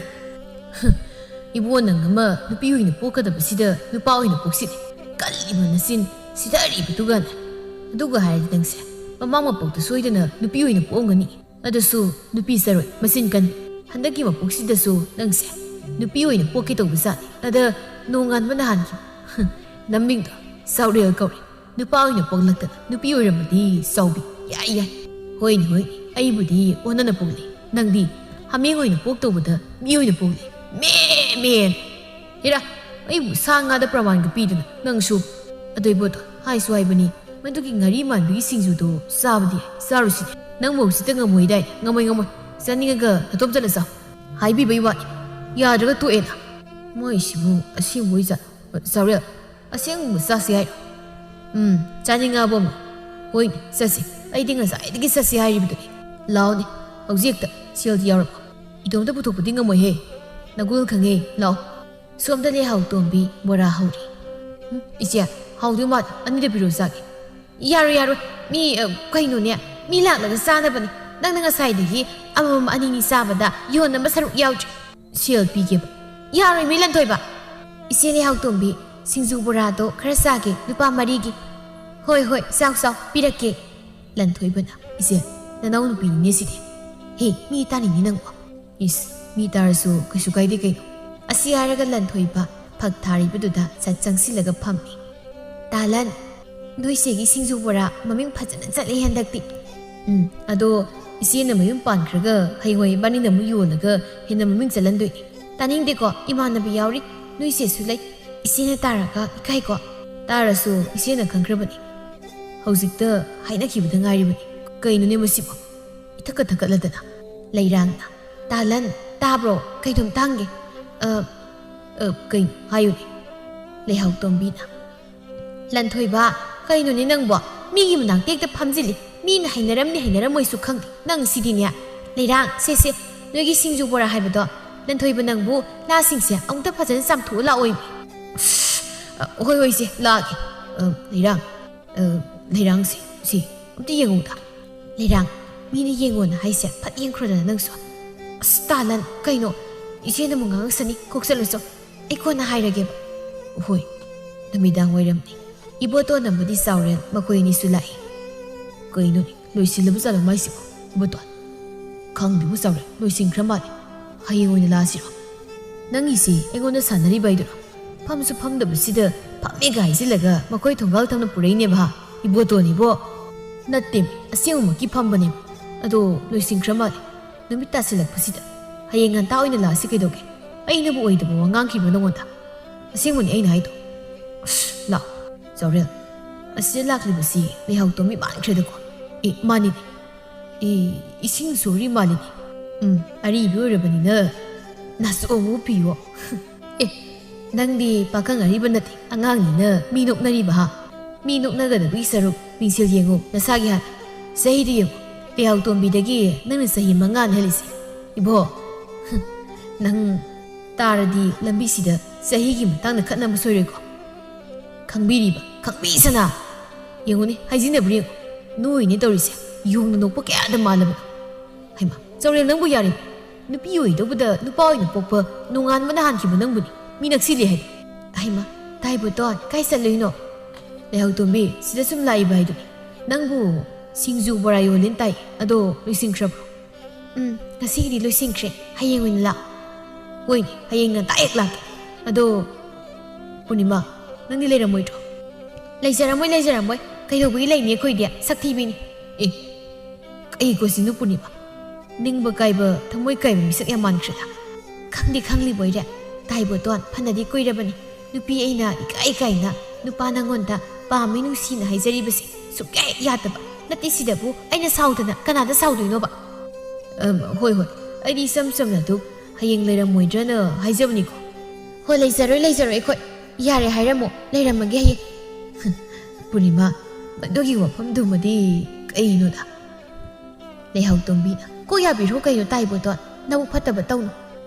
ꯏꯕꯣ, ꯅꯪ ꯑꯃ ꯅꯨꯄꯤ ꯑꯣꯏꯅ ꯄꯣꯛꯀꯗꯕꯁꯤꯗ ꯅꯨꯄꯥ ꯑꯣꯏꯅ ꯄꯣꯛꯁꯤꯜꯂꯦ꯫ ꯀꯜꯂꯤꯕ ꯅꯆꯤꯟ, ꯁꯤꯊꯔꯤꯕꯗꯨꯒꯅꯦ꯫ ꯑꯗꯨꯒ ꯍꯥꯏꯔꯗꯤ ꯅꯪꯁꯦ ꯃꯃꯥꯡ ꯃꯄꯣꯛꯇ ꯁꯣꯏꯗꯅ ꯅꯨꯄꯤ ꯑꯣꯏꯅ ꯄꯣꯛꯑꯝꯒꯅꯤ꯫ ꯑꯗꯨꯁꯨ ꯅꯨꯄꯤ ꯆꯔꯣꯏ, ꯃꯆꯤꯟ ꯀꯟ꯫ ꯍꯟꯗꯛꯀꯤ ꯃꯄꯣꯛꯁꯤꯗꯁꯨ ꯅꯪꯁꯦ ꯅꯨꯄꯤ ꯑꯣꯏꯅ ꯄꯣꯛꯀꯦ ꯇꯧꯕꯖꯥꯠꯅꯤ꯫ ꯑꯗ ꯅꯣꯡꯉꯥꯟꯕ ꯅꯍꯥꯟꯒꯤ ꯅꯃꯤꯡꯗꯣ ꯆꯥꯎꯔꯦꯜ ꯀꯧꯔꯦ꯫ ꯅꯨꯄꯥ ꯑꯣꯏꯅ ꯄꯣꯛꯂꯛꯇꯅ ꯅꯨꯄꯤ ꯑꯣꯏꯔꯝꯃꯗꯤ ꯆꯥꯎꯕꯤ꯫ ꯌꯥꯏ, ꯌꯥꯏ꯫ ꯍꯣꯏꯅꯦ, ꯍꯣꯏꯅꯦ꯫ ꯑꯩꯕꯨꯗꯤ ꯑꯣꯟꯅꯅ ꯄꯣꯛꯂꯦ꯫ ꯅꯪꯗꯤ ꯍꯥꯃꯦꯡ ꯑꯣꯏꯅ ꯄꯣꯛꯇꯧꯕꯗ ꯃꯤ ꯑꯣꯏꯅ ꯄꯣꯛꯂꯦ꯫ ꯃꯦ! ꯃꯦ! ꯍꯦꯔꯥ, ꯑꯩꯕꯨ ꯁꯥ ꯉꯥꯗ ꯄ꯭ꯔꯃꯥꯟꯒ ꯄꯤꯗꯅ ꯅꯪꯁꯨ꯫ ꯑꯗꯨ ꯏꯕꯣꯇꯣꯟ, ꯍꯥꯏꯁꯨ ꯍꯥꯏꯕꯅꯤ, ꯃꯗꯨꯒꯤ ꯉꯥꯔꯤ ꯃꯥꯟꯕꯤꯒꯤ ꯁꯤꯡꯖꯨꯗꯣ ꯆꯥꯕꯗꯤ ꯌꯥꯏ, ꯆꯥꯔꯨꯁꯤꯅꯦ꯫ ꯅꯪꯕꯨ ꯍꯧꯖꯤꯛꯇ ꯉꯝꯃꯣꯏꯗꯥꯏ? ꯉꯝꯃꯣꯏ, ꯉꯝꯃꯣꯏ꯫ ꯆꯥꯅꯤꯡꯉꯒ ꯅꯇꯣꯝ ꯆꯠꯂ ꯆꯥꯎ꯫ ꯍꯥꯏꯕꯤꯕꯩ ꯋꯥꯅꯤ, ꯌꯥꯗ꯭ꯔꯒ ꯇꯣꯛꯑꯦꯅ꯫ ꯃꯣꯏꯁꯤꯕꯨ ꯑꯁꯦꯡꯕ ꯑꯣꯏꯖꯥꯠ? ꯆꯥꯎꯔꯦꯜ, ꯑꯁꯦꯡꯕ ꯆꯥꯁꯤ ꯍꯥꯏꯔꯣ? ꯎꯝ, ꯆꯥꯅꯤꯡꯉꯕꯣ ꯑꯃ? ꯍꯣꯏꯅꯦ, ꯆꯠꯁꯤ꯫ ꯑꯩꯗꯤ ꯉꯁꯥꯏꯗꯒꯤ ꯆꯠꯁꯤ ꯍꯥꯏꯔꯤꯕꯗꯨꯅꯤ꯫ ꯂꯥꯛꯑꯣꯅꯦ, ꯍꯧꯖꯤꯛ ꯍꯦꯛꯇ꯫ ꯁꯦꯜꯗꯤ ꯌꯥꯎꯔꯕꯣ? ꯏꯇꯣꯝꯇ ꯄꯨꯊꯣꯛꯄꯗꯤ ꯉꯝꯃꯣꯏꯍꯦ꯫ ꯅꯒꯨꯜ ꯈꯪꯉꯦ, ꯂꯥꯛꯑꯣ꯫ ꯁꯣꯝꯗ ꯂꯩꯍꯥꯎ ꯇꯣꯝꯕꯤ ꯕꯣꯔꯥ ꯍꯧꯔꯤ꯫ ꯎꯝ, ꯏꯆꯦ, ꯍꯥꯎꯗꯣꯏ ꯃꯥꯜꯂꯦ, ꯑꯅꯤꯗ ꯄꯤꯔꯛꯑꯣ ꯆꯥꯒꯦ꯫ ꯌꯥꯔꯣꯏ, ꯌꯥꯔꯣꯏ꯫ ꯃꯤ, ꯑ, ꯀꯩꯅꯣꯅꯦ? ꯃꯤ ꯂꯥꯛꯂꯒ ꯆꯥꯅꯕꯅꯦ꯫ ꯅꯪꯅ ꯉꯁꯥꯏꯗꯒꯤ ꯑꯃꯃꯝ ꯑꯅꯤꯅꯤ ꯆꯥꯕꯗ ꯌꯣꯟꯅꯕ ꯁꯔꯨꯛ ꯌꯥꯎꯗ꯭ꯔꯦ꯫ ꯁꯦꯜ ꯄꯤꯒꯦꯕ꯫ ꯌꯥꯔꯣꯏ, ꯃꯤ ꯂꯟꯊꯣꯏꯕ꯫ ꯏꯆꯦ ꯂꯩꯍꯥꯎꯇꯣꯝꯕꯤ, ꯁꯤꯡꯖꯨ ꯕꯣꯔꯥꯗꯣ ꯈꯔ ꯆꯥꯒꯦ, ꯂꯨꯄꯥ ꯃꯔꯤꯒꯤ꯫ ꯍꯣꯏ, ꯍꯣꯏ, ꯆꯥꯎ, ꯆꯥꯎ, ꯄꯤꯔꯛꯀꯦ꯫ ꯂꯟꯊꯣꯏꯕꯅ, "ꯏꯆꯦ, ꯅꯅꯥꯎ ꯅꯨꯄꯤꯅꯤꯅꯦ ꯁꯤꯗꯤ꯫ ꯍꯦ, ꯃꯤ ꯇꯥꯅꯤꯡꯅꯤ ꯅꯪꯕꯣ꯫" ꯏꯁ, ꯃꯤ ꯇꯥꯔꯁꯨ ꯀꯩꯁꯨ ꯀꯥꯏꯗꯦ ꯀꯩꯅꯣ꯫ ꯑꯁꯤ ꯍꯥꯏꯔꯒ ꯂꯟꯊꯣꯏꯕ ꯐꯛ ꯊꯥꯔꯤꯕꯗꯨꯗ ꯆꯠ ꯆꯪꯁꯤꯜꯂꯒ ꯐꯝꯃꯤ꯫ "ꯇꯥꯂꯟ, ꯅꯣꯏꯆꯦꯒꯤ ꯁꯤꯡꯖꯨ ꯕꯣꯔꯥ ꯃꯃꯤꯡ ꯐꯖꯅ ꯆꯠꯂꯦ ꯍꯟꯗꯛꯇꯤ꯫" "ꯎꯝ, ꯑꯗꯣ ꯏꯆꯦꯅ ꯃꯌꯨꯝ ꯄꯥꯟꯈ꯭ꯔꯒ ꯍꯌꯦꯡꯋꯥꯏ ꯏꯕꯥꯅꯤꯅ ꯑꯃꯨꯛ ꯌꯣꯜꯂꯒ ꯍꯦꯟꯅ ꯃꯃꯤꯡ ꯆꯠꯍꯟꯗꯣꯏꯅꯤ꯫ ꯇꯥꯅꯤꯡꯗꯦꯀꯣ, ꯏꯃꯥꯟꯅꯕꯤ ꯌꯥꯎꯔꯤ, ꯅꯣꯏꯆꯦꯁꯨ ꯂꯩ꯫ ꯏꯆꯦꯅ ꯇꯥꯔꯒ ꯏꯀꯥꯏꯀꯣ꯫" "ꯇꯥꯔꯁꯨ ꯏꯆꯦꯅ ꯈꯪꯈ꯭ꯔꯕꯅꯤ꯫ ꯍꯧꯖꯤꯛꯇ ꯍꯥꯏꯅꯈꯤꯕꯗ ꯉꯥꯏꯔꯤꯕꯅꯤ꯫ ꯀꯩꯅꯣꯅꯦ ꯃꯁꯤꯕꯣ? ꯏꯊꯛꯀ ꯊꯛꯀꯠꯂꯗꯅ꯫" ꯂꯩꯔꯥꯡꯅ, "ꯇꯥꯂꯟ, ꯇꯥꯕ꯭ꯔꯣ? ꯀꯩꯅꯣꯝꯇ ꯍꯪꯒꯦ꯫" "ꯑ, ꯑ, ꯀꯩꯅꯣ? ꯍꯥꯏꯌꯨꯅꯦ꯫" ꯂꯩꯍꯥꯎꯇꯣꯝꯕꯤꯅ, "ꯂꯟꯊꯣꯏꯕ, ꯀꯩꯅꯣꯅꯦ ꯅꯪꯕꯣ? ꯃꯤꯒꯤ ꯃꯅꯥꯛꯇ ꯍꯦꯛꯇ ꯐꯝꯖꯤꯜꯂꯤ꯫ ꯃꯤꯅ ꯍꯩꯅꯔꯝꯅꯤ ꯍꯩꯅꯔꯝꯃꯣꯏꯁꯨ ꯈꯪꯗꯦ꯫ ꯅꯪ ꯁꯤꯗꯤꯅꯦ꯫" "ꯂꯩꯔꯥꯡ, ꯁꯦ, ꯁꯦ, ꯅꯣꯏꯒꯤ ꯁꯤꯡꯖꯨ ꯕꯣꯔꯥ ꯍꯥꯏꯕꯗꯣ, ꯂꯟꯊꯣꯏꯕ ꯅꯪꯕꯨ ꯂꯥꯁꯤꯡꯁꯦ ꯑꯃꯨꯛꯇ ꯐꯖꯅ ꯆꯥꯝꯊꯣꯛꯑ ꯂꯥꯛꯑꯣꯏ꯫" "ꯑ, ꯍꯣꯏ, ꯍꯣꯏ, ꯏꯆꯦ, ꯂꯥꯛꯑꯒꯦ꯫ ꯑ, ꯂꯩꯔꯥꯡ, ꯑ, ꯂꯩꯔꯥꯡꯁꯦ, ꯁꯤ ꯑꯝꯇ ꯌꯦꯡꯉꯨꯗ꯫" "ꯂꯩꯔꯥꯡ, ꯃꯤꯅ ꯌꯦꯡꯉꯣꯅ ꯍꯥꯏꯁꯦ ꯐꯠ ꯌꯦꯡꯈ꯭ꯔꯣꯗꯅ ꯅꯪꯁꯨ꯫" "ꯑꯁ, ꯇꯥꯂꯟ, ꯀꯩꯅꯣ? ꯏꯆꯦꯅ ꯑꯃꯨꯛ ꯉꯥꯡꯉꯛꯁꯅꯤ, ꯀꯣꯛ ꯆꯠꯂꯨꯆꯣ꯫ ꯑꯩ ꯀꯣꯟꯅ ꯍꯥꯏꯔꯒꯦꯕ꯫" "ꯍꯣꯏ꯫" ꯅꯨꯃꯤꯗꯥꯡ ꯋꯥꯏꯔꯝꯅꯤ꯫ ꯏꯕꯣꯇꯣꯟ ꯑꯃꯗꯤ ꯆꯥꯎꯔꯦꯜ ꯃꯈꯣꯏ ꯑꯅꯤꯁꯨ ꯂꯥꯛꯏ꯫ "ꯀꯩꯅꯣꯅꯦ, ꯂꯣꯏꯁꯤꯜꯂꯕ ꯖꯥꯠꯂꯣ ꯃꯥꯏꯁꯤꯕꯣ, ꯏꯕꯣꯇꯣꯟ?" "ꯈꯪꯗꯦꯕꯨ ꯆꯥꯎꯔꯦꯜ, ꯂꯣꯏꯁꯤꯟꯈ꯭ꯔ ꯃꯥꯜꯂꯦ꯫ ꯍꯌꯦꯡ ꯑꯣꯏꯅ ꯂꯥꯛꯑꯁꯤꯔꯣ?" "ꯅꯪꯒꯤꯁꯤ ꯑꯩꯉꯣꯟꯗ ꯁꯥꯟꯅꯔꯤꯕ ꯍꯥꯏꯗꯨꯔꯣ? ꯐꯝꯁꯨ ꯐꯝꯗꯕꯁꯤꯗ ꯐꯝꯃꯦꯒ ꯍꯥꯏꯖꯤꯜꯂꯒ ꯃꯈꯣꯏ ꯊꯣꯡꯒꯥꯜ ꯊꯝꯅ ꯄꯨꯔꯛꯏꯅꯦꯕ ꯍꯥ, ꯏꯕꯣꯇꯣꯟ ꯏꯕꯣ?" "ꯅꯠꯇꯦ, ꯑꯁꯦꯡꯕꯃꯛꯀꯤ ꯐꯝꯕꯅꯦ꯫ ꯑꯗꯣ ꯂꯣꯏꯁꯤꯟꯈ꯭ꯔ ꯃꯥꯜꯂꯦ꯫ ꯅꯨꯃꯤꯠ ꯇꯥꯁꯤꯜꯂꯛꯄꯁꯤꯗ ꯍꯌꯦꯡ ꯉꯟꯇꯥ ꯑꯣꯏꯅ ꯂꯥꯛꯑꯁꯤ ꯀꯩꯗꯧꯒꯦ? ꯑꯩꯅꯕꯨ ꯑꯣꯏꯗꯕ ꯋꯥ ꯉꯥꯡꯈꯤꯕ꯭ꯔꯣ ꯅꯉꯣꯟꯗ? ꯑꯁꯦꯡꯕꯅꯤ ꯑꯩꯅ ꯍꯥꯏꯗꯣ꯫ ꯑꯁ, ꯂꯥꯛꯑꯣ, ꯆꯥꯎꯔꯦꯜ꯫ ꯑꯁꯤꯗ ꯂꯥꯛꯂꯤꯕꯁꯤ ꯂꯩꯍꯥꯎꯇꯣꯝꯕꯤ ꯃꯥꯟꯈ꯭ꯔꯦꯗꯀꯣ꯫ ꯑꯦ, ꯃꯥꯅꯤꯅꯦ꯫ ꯑꯦ, ꯏꯁꯤꯡ ꯁꯣꯔꯤ ꯃꯥꯜꯂꯤꯅꯦ꯫ ꯎꯝ, ꯑꯔꯤꯕꯤ ꯑꯣꯏꯔꯕꯅꯤꯅ ꯅꯥꯆꯣꯝ ꯑꯃ ꯄꯤꯌꯣ꯫ ꯑꯦ, ꯅꯪꯗꯤ ꯄꯥꯈꯪ ꯑꯔꯤꯕ ꯅꯠꯇꯦ, ꯑꯉꯥꯡꯅꯤꯅ ꯃꯤ ꯅꯣꯛꯅꯔꯤꯕ ꯍꯥ? ꯃꯤ ꯅꯣꯛꯅꯒꯗꯕꯒꯤ ꯁꯔꯨꯛ ꯃꯤꯡꯁꯦꯜ ꯌꯦꯡꯉꯨ, ꯅꯁꯥꯒꯤ ꯍꯥꯟꯅ꯫ ꯆꯍꯤꯗꯨ ꯌꯦꯡꯉꯨ, ꯂꯩꯍꯥꯎꯇꯣꯝꯕꯤꯗꯒꯤ ꯅꯪꯅ ꯆꯍꯤ ꯃꯉꯥꯅ ꯍꯜꯂꯤꯁꯦ꯫ ꯏꯕꯣ, ꯅꯪ ꯇꯥꯔꯗꯤ ꯂꯝꯕꯤꯁꯤꯗ ꯆꯍꯤꯒꯤ ꯃꯇꯥꯡꯗ ꯈꯠꯅꯕ ꯁꯣꯏꯔꯣꯏꯀꯣ? ꯈꯪꯕꯤꯔꯤꯕ, ꯈꯪꯕꯤꯁꯅꯥ꯫ ꯌꯦꯡꯉꯨꯅꯦ, ꯍꯥꯏꯖꯤꯟꯅꯕ꯭ꯔꯥ ꯌꯦꯡꯉꯨ꯫ ꯅꯣꯏꯅꯦ ꯇꯧꯔꯤꯁꯦ, ꯌꯣꯡꯅ ꯅꯣꯛꯄ ꯀꯌꯥꯗ ꯃꯥꯜꯂꯕꯅꯣ꯫ ꯍꯩꯃꯥ, ꯆꯥꯎꯔꯦꯜ ꯅꯪꯕꯨ ꯌꯥꯔꯦ꯫ ꯅꯨꯄꯤ ꯑꯣꯏꯗꯧꯕꯗ ꯅꯨꯄꯥ ꯑꯣꯏꯅ ꯄꯣꯛꯄ ꯅꯣꯡꯉꯥꯟꯕꯅ ꯍꯥꯟꯈꯤꯕ ꯅꯪꯕꯨꯅꯤ ꯃꯤ ꯅꯛꯁꯤꯜꯂꯦ ꯍꯥꯏꯗꯣ꯫ ꯍꯩꯃꯥ, ꯇꯥꯏꯕꯣꯇꯣꯟ, ꯀꯥꯏ ꯆꯠꯂꯨꯏꯅꯣ? ꯂꯩꯍꯥꯎꯇꯣꯝꯕꯤ, ꯁꯤꯗ ꯁꯨꯝ ꯂꯥꯛꯏꯕ ꯍꯥꯏꯗꯨꯅꯤ꯫ ꯅꯪꯕꯨ ꯁꯤꯡꯖꯨ ꯕꯣꯔꯥ ꯌꯣꯜꯂꯦꯅ ꯇꯥꯏ, ꯑꯗꯣ ꯂꯣꯏꯁꯤꯟꯈ꯭ꯔꯕ꯭ꯔꯣ? ꯎꯝ, ꯉꯁꯤꯒꯤꯗꯤ ꯂꯣꯏꯁꯤꯟꯈ꯭ꯔꯦ꯫ ꯍꯌꯦꯡ ꯑꯣꯏꯅ ꯂꯥꯛꯑꯣ꯫ ꯍꯣꯏꯅꯦ, ꯍꯌꯦꯡ ꯉꯟꯇꯥ ꯍꯦꯛ ꯂꯥꯛꯀꯦ꯫ ꯑꯗꯣ, ꯄꯨꯔꯅꯤꯃꯥ, ꯅꯪꯗꯤ ꯂꯩꯔꯝꯃꯣꯏꯗ꯭ꯔꯣ? ꯂꯩꯖꯔꯝꯃꯣꯏ, ꯂꯩꯖꯔꯝꯃꯣꯏ꯫ ꯀꯩꯗꯧꯕꯒꯤ ꯂꯩꯅꯤ ꯑꯩꯈꯣꯏꯗꯤ? ꯁꯛ ꯊꯤꯕꯤꯅꯤ꯫ ꯑꯦ, ꯀꯩ ꯀꯣꯆꯤꯅꯣ ꯄꯨꯔꯅꯤꯃꯥ? ꯅꯤꯡꯕ ꯀꯥꯏꯕ, ꯊꯃꯣꯏ ꯀꯥꯏꯕ ꯃꯤꯁꯛ ꯌꯥꯝ ꯃꯥꯟꯈ꯭ꯔꯦꯗ꯫ ꯈꯪꯗꯤ ꯈꯪꯂꯤꯕꯣꯏꯔꯦ꯫ ꯇꯥꯏꯕꯣꯇꯣꯟ, ꯐꯅꯗꯤ ꯀꯨꯏꯔꯕꯅꯤ꯫ ꯅꯨꯄꯤ ꯑꯩꯅ ꯏꯀꯥꯏ ꯏꯀꯥꯏꯅ ꯅꯨꯄꯥ ꯅꯪꯉꯣꯟꯗ ꯄꯥꯝꯃꯤ ꯅꯨꯡꯁꯤꯅ ꯍꯥꯏꯖꯔꯤꯕꯁꯤ ꯁꯨꯛꯌꯥ ꯍꯦꯛ ꯌꯥꯗꯕ꯫ ꯅꯠꯇꯦ ꯁꯤꯗꯕꯨ ꯑꯩꯅ ꯁꯥꯎꯗꯅ ꯀꯅꯥꯗ ꯁꯥꯎꯗꯣꯏꯅꯣꯕ? ꯑꯝ, ꯍꯣꯏ, ꯍꯣꯏ꯫ ꯑꯩꯗꯤ ꯏꯆꯝ ꯆꯝꯅ ꯑꯗꯨꯝ ꯍꯌꯦꯡ ꯂꯩꯔꯝꯃꯣꯏꯗ꯭ꯔꯅ ꯍꯥꯏꯖꯕꯅꯤꯀꯣ꯫ ꯍꯣꯏ, ꯂꯩꯖꯔꯣꯏ, ꯂꯩꯖꯔꯣꯏ ꯑꯩꯈꯣꯏ꯫ ꯌꯥꯔꯦ ꯍꯥꯏꯔꯝꯃꯣ, ꯂꯩꯔꯝꯃꯒꯦ ꯍꯌꯦꯡ꯫ ꯄꯨꯔꯅꯤꯃꯥ, ꯃꯗꯨꯒꯤ ꯋꯥꯐꯝꯗꯨꯃꯗꯤ ꯀꯩꯅꯣꯗ? ꯂꯩꯍꯥꯎꯇꯣꯝꯕꯤꯅ, "ꯀꯣꯛ ꯌꯥꯕꯤꯔꯣ ꯀꯩꯅꯣ ꯇꯥꯏꯕꯣꯇꯣꯟ, ꯅꯕꯨꯛ ꯐꯠꯇꯕ ꯇꯧꯅꯨ꯫"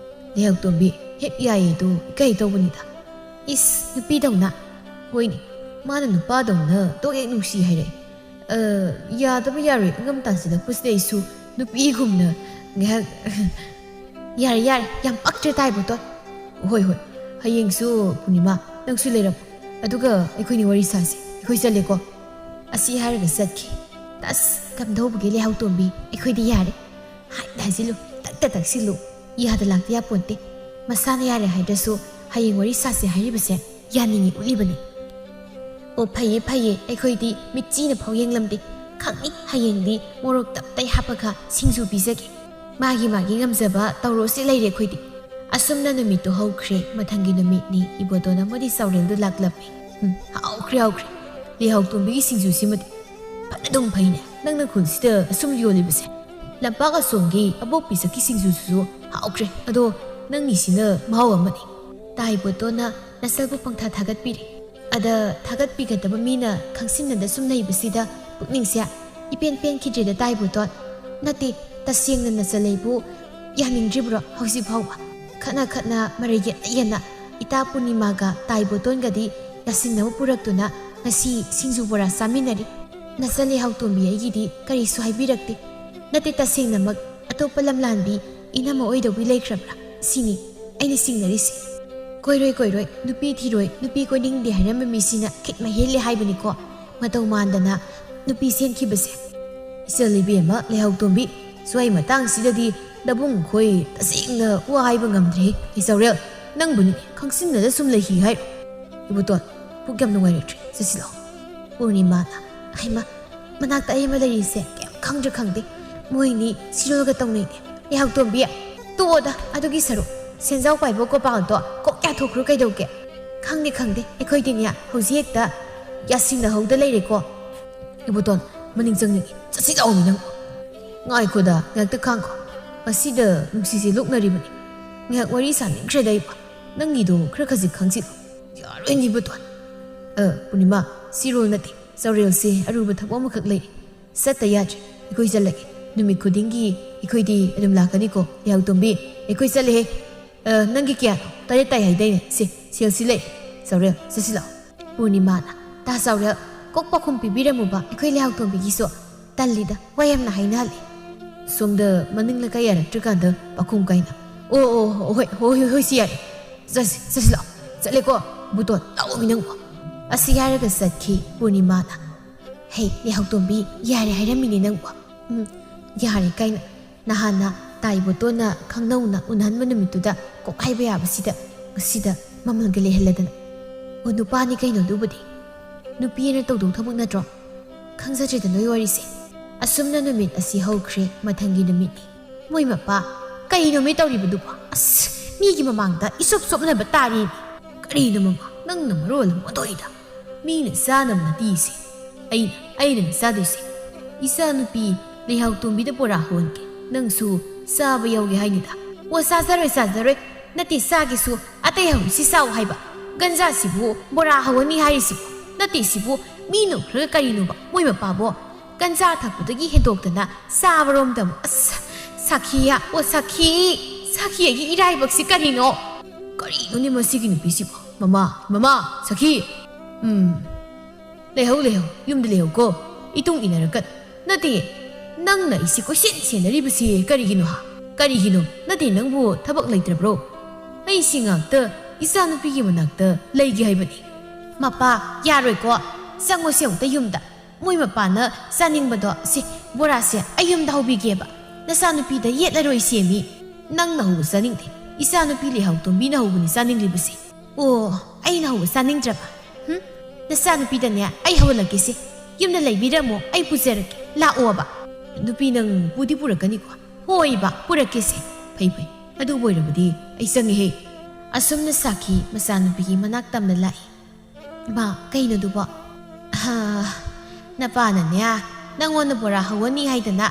ꯂꯩꯍꯥꯎꯇꯣꯝꯕꯤ, "ꯍꯦꯛ ꯌꯥꯏꯌꯦꯗꯣ ꯏꯀꯥꯏ ꯇꯧꯕꯅꯤꯗ꯫" ꯏꯁ, ꯅꯨꯄꯤꯗꯧꯅ꯫ ꯍꯣꯏꯅꯦ, ꯃꯥꯅ ꯅꯨꯄꯥꯗꯧꯅ ꯇꯣꯛ ꯍꯦꯛ ꯅꯨꯡꯁꯤ ꯍꯥꯏꯔꯛꯑꯦ꯫ ꯑ, ꯌꯥꯗꯕ ꯌꯥꯔꯣꯏ ꯑꯉꯝ ꯇꯥꯟꯁꯤꯜꯂꯛꯄꯁꯤꯗ ꯑꯩꯁꯨ ꯅꯨꯄꯤꯒꯨꯝꯅ ꯉꯥꯏꯍꯥꯛ꯫ ꯌꯥꯔꯦ, ꯌꯥꯔꯦ, ꯌꯥꯝ ꯄꯛꯇ꯭ꯔꯦ ꯇꯥꯏꯕꯣꯇꯣꯟ꯫ ꯍꯣꯏ, ꯍꯣꯏ, ꯍꯌꯦꯡꯁꯨ ꯄꯨꯔꯅꯤꯃꯥ, ꯅꯪꯁꯨ ꯂꯩꯔꯝꯃꯣ꯫ ꯑꯗꯨꯒ ꯑꯩꯈꯣꯏꯅꯤ ꯋꯥꯔꯤ ꯁꯥꯁꯤ꯫ ꯑꯩꯈꯣꯏ ꯆꯠꯂꯦꯀꯣ꯫ ꯑꯁꯤ ꯍꯥꯏꯔꯒ ꯆꯠꯈꯤ꯫ ꯑꯁ, ꯀꯝꯗꯧꯕꯒꯤ ꯂꯩꯍꯥꯎꯇꯣꯝꯕꯤ, ꯑꯩꯈꯣꯏꯗꯤ ꯌꯥꯔꯦ꯫ ꯍꯥꯏꯗ ꯍꯥꯏꯖꯤꯜꯂꯨ, ꯇꯛꯇ ꯇꯛꯁꯤꯜꯂꯨ꯫ ꯌꯥꯗ ꯂꯥꯛꯇ ꯌꯥꯄꯣꯟꯇꯦ꯫ ꯃꯁꯥꯅ ꯌꯥꯔꯦ ꯍꯥꯏꯗ꯭ꯔꯁꯨ ꯍꯌꯦꯡ ꯋꯥꯔꯤ ꯁꯥꯁꯦ ꯍꯥꯏꯔꯤꯕꯁꯦ ꯌꯥꯅꯤꯡꯉꯤ ꯎꯠꯂꯤꯕꯅꯤ꯫ ꯑꯣ, ꯐꯩꯌꯦ, ꯐꯩꯌꯦ, ꯑꯩꯈꯣꯏꯗꯤ ꯃꯤꯠꯆꯤꯅ ꯐꯥꯎ ꯌꯦꯡꯂꯝꯗꯦ꯫ ꯈꯪꯅꯤ, ꯍꯌꯦꯡꯗꯤ ꯃꯣꯔꯣꯛ ꯇꯞꯇꯩ ꯍꯥꯞꯄꯒ ꯁꯤꯡꯖꯨ ꯄꯤꯖꯒꯦ꯫ ꯃꯥꯒꯤ ꯃꯥꯒꯤ ꯉꯝꯖꯕ ꯇꯧꯔꯣꯁꯤ ꯂꯩꯔꯦ ꯑꯩꯈꯣꯏꯗꯤ꯫ ꯑꯁꯨꯝꯅ ꯅꯨꯃꯤꯠꯇꯨ ꯍꯧꯈ꯭ꯔꯦ꯫ ꯃꯊꯪꯒꯤ ꯅꯨꯃꯤꯠꯅꯤ ꯏꯕꯣꯇꯣꯟ ꯑꯃꯗꯤ ꯆꯥꯎꯔꯦꯜꯗꯨ ꯂꯥꯛꯂꯝꯃꯤ꯫ ꯎꯝ, ꯍꯥꯎꯈ꯭ꯔꯦ, ꯍꯥꯎꯈ꯭ꯔꯦ꯫ ꯂꯩꯍꯥꯎ ꯇꯣꯝꯕꯤꯒꯤ ꯁꯤꯡꯖꯨꯁꯤꯃꯗꯤ ꯐꯅꯗꯨꯝ ꯐꯩꯅꯦ꯫ ꯅꯪꯅ ꯈꯨꯜꯁꯤꯗ ꯑꯁꯨꯝ ꯌꯣꯜꯂꯤꯕꯁꯦ꯫ ꯂꯝꯄꯥꯛ ꯑꯁꯣꯝꯒꯤ ꯑꯕꯣꯛ ꯄꯤꯁꯛꯀꯤ ꯁꯤꯡꯖꯨꯁꯤꯁꯨ ꯍꯥꯎꯈ꯭ꯔꯦ꯫ ꯑꯗꯣ ꯅꯪꯒꯤꯁꯤꯅ ꯃꯍꯥꯎ ꯑꯃꯅꯤ꯫ ꯇꯥ ꯏꯕꯣꯇꯣꯟꯅ ꯅꯆꯜꯕꯨ ꯄꯪꯊꯥ ꯊꯥꯒꯠꯄꯤꯔꯦ꯫ ꯑꯗ ꯊꯥꯒꯠꯄꯤꯒꯗꯕ ꯃꯤꯅ ꯈꯪꯁꯤꯟꯅꯗ ꯁꯨꯝ ꯂꯩꯕꯁꯤꯗ ꯄꯨꯛꯅꯤꯡꯁꯦ ꯏꯄꯦꯟ ꯄꯦꯟꯈꯤꯗ꯭ꯔꯦꯗ ꯇꯥ ꯏꯕꯣꯇꯣꯟ꯫ ꯅꯠꯇꯦ, ꯇꯁꯦꯡꯅ ꯅꯆꯜ ꯑꯩꯕꯨ ꯌꯥꯅꯤꯡꯗ꯭ꯔꯤꯕ꯭ꯔꯣ ꯍꯧꯖꯤꯛ ꯐꯥꯎꯕ? ꯈꯠꯅ ꯈꯠꯅ ꯃꯔꯩ ꯌꯦꯠꯅ ꯌꯦꯠꯅ ꯏꯇꯥ ꯄꯨꯔꯅꯤꯃꯥꯒ ꯇꯥ ꯏꯕꯣꯇꯣꯟꯒꯗꯤ ꯌꯥꯁꯤꯟꯅꯕ ꯄꯨꯔꯛꯇꯨꯅ ꯉꯁꯤ ꯁꯤꯡꯖꯨ ꯕꯣꯔꯥ ꯆꯥꯃꯤꯟꯅꯔꯤ꯫ ꯅꯆꯜ ꯂꯩꯍꯥꯎ ꯇꯣꯝꯕꯤ ꯑꯩꯒꯤꯗꯤ ꯀꯔꯤꯁꯨ ꯍꯥꯏꯕꯤꯔꯛꯇꯦ꯫ ꯅꯠꯇꯦ, ꯇꯁꯦꯡꯅꯃꯛ ꯑꯇꯣꯞꯄ ꯂꯝꯂꯥꯟꯕꯤ ꯏꯅꯝꯃ ꯑꯣꯏꯗꯧꯕꯤ ꯂꯩꯈ꯭ꯔꯕ꯭ꯔꯥ? ꯁꯤꯅꯤ ꯑꯩꯅ ꯆꯤꯡꯅꯔꯤꯁꯦ꯫ ꯀꯣꯏꯔꯣꯏ, ꯀꯣꯏꯔꯣꯏ, ꯅꯨꯄꯤ ꯊꯤꯔꯣꯏ, ꯅꯨꯄꯤ ꯀꯣꯏꯅꯤꯡꯗꯦ ꯍꯥꯏꯔꯝꯕ ꯃꯤꯁꯤꯅ ꯈꯤꯠ ꯃꯍꯦꯜꯂꯦ ꯍꯥꯏꯕꯅꯤꯀꯣ ꯃꯇꯧ ꯃꯥꯟꯗꯅ ꯅꯨꯄꯤ ꯁꯦꯝꯈꯤꯕꯁꯦ꯫ ꯏꯆꯜ ꯏꯕꯦꯝꯃ ꯂꯩꯍꯥꯎ ꯇꯣꯝꯕꯤ, ꯁ꯭ꯋꯥꯏ ꯃꯇꯥꯡꯁꯤꯗꯗꯤ ꯅꯕꯨꯡ ꯈꯣꯏ ꯇꯁꯦꯡꯅ ꯋꯥ ꯍꯥꯏꯕ ꯉꯝꯗ꯭ꯔꯦ꯫ ꯏꯆꯧꯔꯦꯜ, ꯅꯪꯕꯨꯅꯤ ꯈꯪꯁꯤꯟꯅꯗ ꯁꯨꯝ ꯂꯩꯈꯤ ꯍꯥꯏꯔꯣ? ꯏꯕꯣꯇꯣꯟ, ꯄꯨꯛ ꯌꯥꯝ ꯅꯨꯡꯉꯥꯏꯔꯛꯇ꯭ꯔꯦ, ꯆꯠꯁꯤ ꯂꯥꯛꯑꯣ꯫ ꯄꯨꯔꯅꯤꯃꯥꯅ, ꯍꯩꯃ, ꯃꯅꯥꯛꯇ ꯑꯩ ꯑꯃ ꯂꯩꯔꯤꯁꯦ ꯀꯩꯝ ꯈꯪꯗ꯭ꯔꯥ ꯈꯪꯗꯦ꯫ ꯃꯣꯏꯅꯤ ꯁꯤꯔꯣꯜꯒ ꯇꯧꯅꯩꯅꯦ꯫ ꯂꯩꯍꯥꯎ ꯇꯣꯝꯕꯤ, ꯇꯣꯛꯑꯣꯗ ꯑꯗꯨꯒꯤ ꯁꯔꯨꯛ꯫ ꯁꯦꯟꯖꯥꯎ ꯄꯥꯏꯕ ꯒꯣꯄꯥꯜꯗꯣ ꯀꯣꯛ ꯌꯥꯊꯣꯛꯈ꯭ꯔꯣ ꯀꯩꯗꯧꯒꯦ? ꯈꯪꯗꯦ, ꯈꯪꯗꯦ, ꯑꯩꯈꯣꯏꯗꯤꯅꯦ ꯍꯧꯖꯤꯛ ꯍꯦꯛꯇ ꯌꯥꯁꯤꯟꯅꯍꯧꯗ ꯂꯩꯔꯦꯀꯣ꯫ ꯏꯕꯣꯇꯣꯟ, ꯃꯅꯤꯡ ꯆꯪꯅꯤꯡꯉꯤ꯫ ꯆꯠꯁꯤ ꯂꯥꯛꯑꯣꯃꯤ ꯅꯪ꯫ ꯉꯥꯏꯈꯣꯗ, ꯉꯥꯏꯍꯥꯛꯇ ꯈꯥꯡꯈꯣ꯫ ꯃꯁꯤꯗ ꯅꯨꯡꯁꯤꯁꯦ ꯂꯣꯛꯅꯔꯤꯕꯅꯤ꯫ ꯉꯥꯏꯍꯥꯛ ꯋꯥꯔꯤ ꯁꯥꯅꯤꯡꯈ꯭ꯔꯦꯗ ꯑꯩꯕꯣ꯫ ꯅꯪꯒꯤꯗꯣ ꯈꯔ ꯈꯖꯤꯛ ꯈꯪꯁꯤꯜꯂꯣ꯫ ꯌꯥꯔꯣꯏꯅꯦ ꯏꯕꯣꯇꯣꯟ꯫ ꯑ, ꯄꯨꯔꯅꯤꯃꯥ, ꯁꯤꯔꯣꯜ ꯅꯠꯇꯦ, ꯆꯥꯎꯔꯦꯜꯁꯦ ꯑꯔꯨꯕ ꯊꯕꯛ ꯑꯃꯈꯛ ꯂꯩ꯫ ꯆꯠꯇ ꯌꯥꯗ꯭ꯔꯦ꯫ ꯑꯩꯈꯣꯏ ꯆꯠꯂꯒꯦ꯫ ꯅꯨꯃꯤꯠ ꯈꯨꯗꯤꯡꯒꯤ ꯑꯩꯈꯣꯏꯗꯤ ꯑꯗꯨꯝ ꯂꯥꯛꯀꯅꯤꯀꯣ, ꯂꯩꯍꯥꯎ ꯇꯣꯝꯕꯤ꯫ ꯑꯩꯈꯣꯏ ꯆꯠꯂꯦꯍꯦ꯫ ꯑ, ꯅꯪꯒꯤ ꯀꯌꯥꯅꯣ? ꯇꯔꯦꯠ ꯇꯥꯏ ꯍꯥꯏꯗꯥꯏꯅꯦ? ꯁꯦ, ꯁꯦꯜꯁꯤ ꯂꯩ꯫ ꯆꯥꯎꯔꯦꯜ, ꯆꯠꯁꯤ ꯂꯥꯛꯑꯣ꯫ ꯄꯨꯔꯅꯤꯃꯥꯅ, ꯇꯥ ꯆꯥꯎꯔꯦꯜ, ꯀꯣꯛ ꯄꯥꯎꯈꯨꯝ ꯄꯤꯕꯤꯔꯝꯃꯨꯕ ꯑꯩꯈꯣꯏ ꯂꯩꯍꯥꯎ ꯇꯣꯝꯕꯤꯒꯤꯁꯨ꯫ ꯇꯜꯂꯤꯗ, ꯋꯥ ꯌꯥꯝꯅ ꯍꯥꯏꯅꯍꯜꯂꯤ꯫ ꯁꯣꯝꯗ ꯃꯅꯤꯡ ꯂꯩꯀꯥꯏ ꯌꯥꯔꯛꯇ꯭ꯔꯀꯥꯟꯗ ꯄꯥꯎꯈꯨꯝ ꯀꯥꯏꯅ꯫ ꯑꯣ, ꯑꯣ, ꯑꯣ, ꯍꯣꯏ, ꯍꯣꯏ, ꯍꯣꯏ, ꯍꯣꯏ, ꯁꯤ ꯌꯥꯔꯦ꯫ ꯆꯠꯁꯤ, ꯆꯠꯁꯤ ꯂꯥꯛꯑꯣ꯫ ꯆꯠꯂꯦꯀꯣ, ꯕꯨꯇꯣꯟ, ꯂꯥꯛꯑꯣꯃꯤ ꯅꯪꯕꯨ꯫ ꯑꯁꯤ ꯍꯥꯏꯔꯒ ꯆꯠꯈꯤ ꯄꯨꯔꯅꯤꯃꯥꯅ꯫ ꯍꯦ, ꯂꯩꯍꯥꯎ ꯇꯣꯝꯕꯤ, ꯌꯥꯔꯦ ꯍꯥꯏꯔꯝꯃꯤꯅꯦ ꯅꯪꯕꯨ꯫ ꯎꯝ, ꯌꯥꯔꯦ ꯀꯥꯏꯅ꯫ ꯅꯍꯥꯟꯅ ꯇꯥ ꯏꯕꯣꯇꯣꯟꯅ ꯈꯪꯅꯧꯅ ꯎꯅꯍꯟꯕ ꯅꯨꯃꯤꯠꯇꯨꯗ ꯀꯣꯛ ꯍꯥꯏꯕ ꯌꯥꯕꯁꯤꯗ ꯉꯁꯤꯗ ꯃꯃꯜꯒ ꯂꯩꯍꯜꯂꯗꯅ꯫ ꯑꯣ, ꯅꯨꯄꯥꯅꯤ ꯀꯩꯅꯣ ꯑꯗꯨꯕꯨꯗꯤ꯫ ꯅꯨꯄꯤ ꯑꯅ ꯇꯧꯗꯧ ꯊꯕꯛ ꯅꯠꯇ꯭ꯔꯣ? ꯈꯪꯖꯗ꯭ꯔꯦꯗ ꯅꯣꯏ ꯋꯥꯔꯤꯁꯦ꯫ ꯑꯁꯨꯝꯅ ꯅꯨꯃꯤꯠ ꯑꯁꯤ ꯍꯧꯈ꯭ꯔꯦ꯫ ꯃꯊꯪꯒꯤ ꯅꯨꯃꯤꯠꯅꯤ꯫ ꯃꯣꯏ ꯃꯄꯥ, ꯀꯩꯅꯣꯃꯤ ꯇꯧꯔꯤꯕꯗꯨꯕꯣ? ꯑꯁ, ꯃꯤꯒꯤ ꯃꯃꯥꯡꯗ ꯏꯆꯣꯞ ꯆꯣꯞꯅꯕ ꯇꯥꯔꯤ꯫ ꯀꯔꯤꯅꯣ ꯃꯃꯥ, ꯅꯪꯅ ꯃꯔꯣꯜ ꯑꯃ ꯃꯗꯣꯏꯗ꯫ ꯃꯤꯅ ꯆꯥꯅꯕ ꯅꯠꯇꯦꯁꯦ꯫ ꯑꯩꯅ, ꯑꯩꯅ ꯆꯥꯗꯣꯏꯁꯦ꯫ ꯏꯆꯥꯅꯨꯄꯤ ꯂꯩꯍꯥꯎ ꯇꯣꯝꯕꯤꯗ ꯕꯣꯔꯥ ꯍꯧꯍꯟꯒꯦ꯫ ꯅꯪꯁꯨ ꯆꯥꯕ ꯌꯥꯎꯒꯦ ꯍꯥꯏꯅꯤꯗ꯫ ꯑꯣ, ꯆꯥꯖꯔꯣꯏ, ꯆꯥꯖꯔꯣꯏ꯫ ꯅꯠꯇꯦ, ꯆꯥꯒꯦꯁꯨ ꯑꯇꯩ ꯍꯧꯔꯤꯁꯤ ꯆꯥꯎ ꯍꯥꯏꯕ꯫ ꯒꯟꯖꯥꯁꯤꯕꯨ ꯕꯣꯔꯥ ꯍꯧꯍꯟꯅꯤ ꯍꯥꯏꯔꯤꯁꯤꯕꯨ? ꯅꯠꯇꯦ, ꯁꯤꯕꯨ ꯃꯤ ꯅꯣꯛꯈ꯭ꯔꯒ ꯀꯔꯤꯅꯣꯕ? ꯃꯣꯏ ꯃꯄꯥꯕꯣ ꯒꯟꯖꯥ ꯊꯛꯄꯗꯒꯤ ꯍꯦꯟꯗꯣꯛꯇꯅ ꯆꯥꯕꯔꯣꯝꯗ ꯑꯃꯨꯛ꯫ ꯑꯁ, ꯁꯥꯈꯤ, ꯑꯣ ꯁꯥꯈꯤ, ꯁꯥꯈꯤ, ꯑꯩꯒꯤ ꯏꯔꯥꯏꯕꯛꯁꯤ ꯀꯔꯤꯅꯣ? ꯀꯔꯤꯅꯣꯅꯦ ꯃꯁꯤꯒꯤ ꯅꯨꯄꯤꯁꯤꯕꯣ? ꯃꯃꯥ, ꯃꯃꯥ, ꯁꯥꯈꯤ꯫ ꯎꯝ, ꯂꯩꯍꯧ, ꯂꯩꯍꯧ, ꯌꯨꯝꯗ ꯂꯩꯍꯧꯀꯣ꯫ ꯏꯇꯨꯡ ꯏꯟꯅꯔꯛꯀꯅꯨ꯫ ꯅꯠꯇꯦ, ꯅꯪꯅ ꯑꯩꯁꯤ ꯀꯣꯏꯁꯦꯟ ꯁꯦꯟꯅꯔꯤꯕꯁꯤ ꯀꯔꯤꯒꯤꯅꯣ ꯍꯥ? ꯀꯔꯤꯒꯤꯅꯣ? ꯅꯠꯇꯦ, ꯅꯪꯕꯨ ꯊꯕꯛ ꯂꯩꯇ꯭ꯔꯕ꯭ꯔꯣ? ꯑꯩꯁꯤ ꯉꯥꯛꯇ ꯏꯆꯥꯅꯨꯄꯤꯒꯤ ꯃꯅꯥꯛꯇ ꯂꯩꯒꯦ ꯍꯥꯏꯕꯅꯤ꯫ ꯃꯄꯥ, ꯌꯥꯔꯣꯏꯀꯣ꯫ ꯆꯪꯉꯣꯁꯦ ꯑꯃꯨꯛꯇ ꯌꯨꯝꯗ꯫ ꯃꯣꯏ ꯃꯄꯥꯅ ꯆꯥꯅꯤꯡꯕꯗꯣ, ꯁꯤ ꯕꯣꯔꯥꯁꯦ ꯑꯩ ꯌꯨꯝꯗ ꯍꯧꯕꯤꯒꯦꯕ꯫ ꯅꯆꯥꯅꯨꯄꯤꯗ ꯌꯦꯠꯂꯔꯣꯏ ꯁꯦꯝꯃꯤ꯫ ꯅꯪꯅ ꯍꯧꯕ ꯆꯥꯅꯤꯡꯗꯦ꯫ ꯏꯆꯥꯅꯨꯄꯤ ꯂꯩꯍꯥꯎ ꯇꯣꯝꯕꯤꯅ ꯍꯧꯕꯅꯤ ꯆꯥꯅꯤꯡꯂꯤꯕꯁꯦ꯫ ꯑꯣ, ꯑꯩꯅ ꯍꯧꯕ ꯆꯥꯅꯤꯡꯗ꯭ꯔꯕ? ꯍꯨꯝ? ꯅꯆꯥꯅꯨꯄꯤꯗꯅꯦ ꯑꯩ ꯍꯧꯍꯜꯂꯛꯀꯦꯁꯦ꯫ ꯌꯨꯝꯗ ꯂꯩꯕꯤꯔꯝꯃꯣ, ꯑꯩ ꯄꯨꯖꯔꯛꯀꯦ꯫ ꯂꯥꯛꯑꯣꯕ꯫ ꯅꯨꯄꯤ ꯅꯪ ꯄꯨꯗꯤ ꯄꯨꯔꯛꯀꯅꯤꯀꯣ? ꯍꯣꯏꯕ, ꯄꯨꯔꯛꯀꯦꯁꯦ꯫ ꯐꯩ, ꯐꯩ꯫ ꯑꯗꯨꯕꯨ ꯑꯣꯏꯔꯕꯗꯤ ꯑꯩ ꯆꯪꯉꯦꯍꯦ꯫ ꯑꯁꯨꯝꯅ ꯁꯥꯈꯤ ꯃꯆꯥꯅꯨꯄꯤꯒꯤ ꯃꯅꯥꯛ ꯇꯝꯅ ꯂꯥꯛꯏ꯫ ꯏꯃꯥ, ꯀꯩꯅꯣꯗꯨꯕꯣ? ꯍꯥ, ꯅꯄꯥꯅꯅꯦ, ꯅꯪꯉꯣꯟꯗ ꯕꯣꯔꯥ ꯍꯧꯍꯟꯅꯤ ꯍꯥꯏꯗꯅ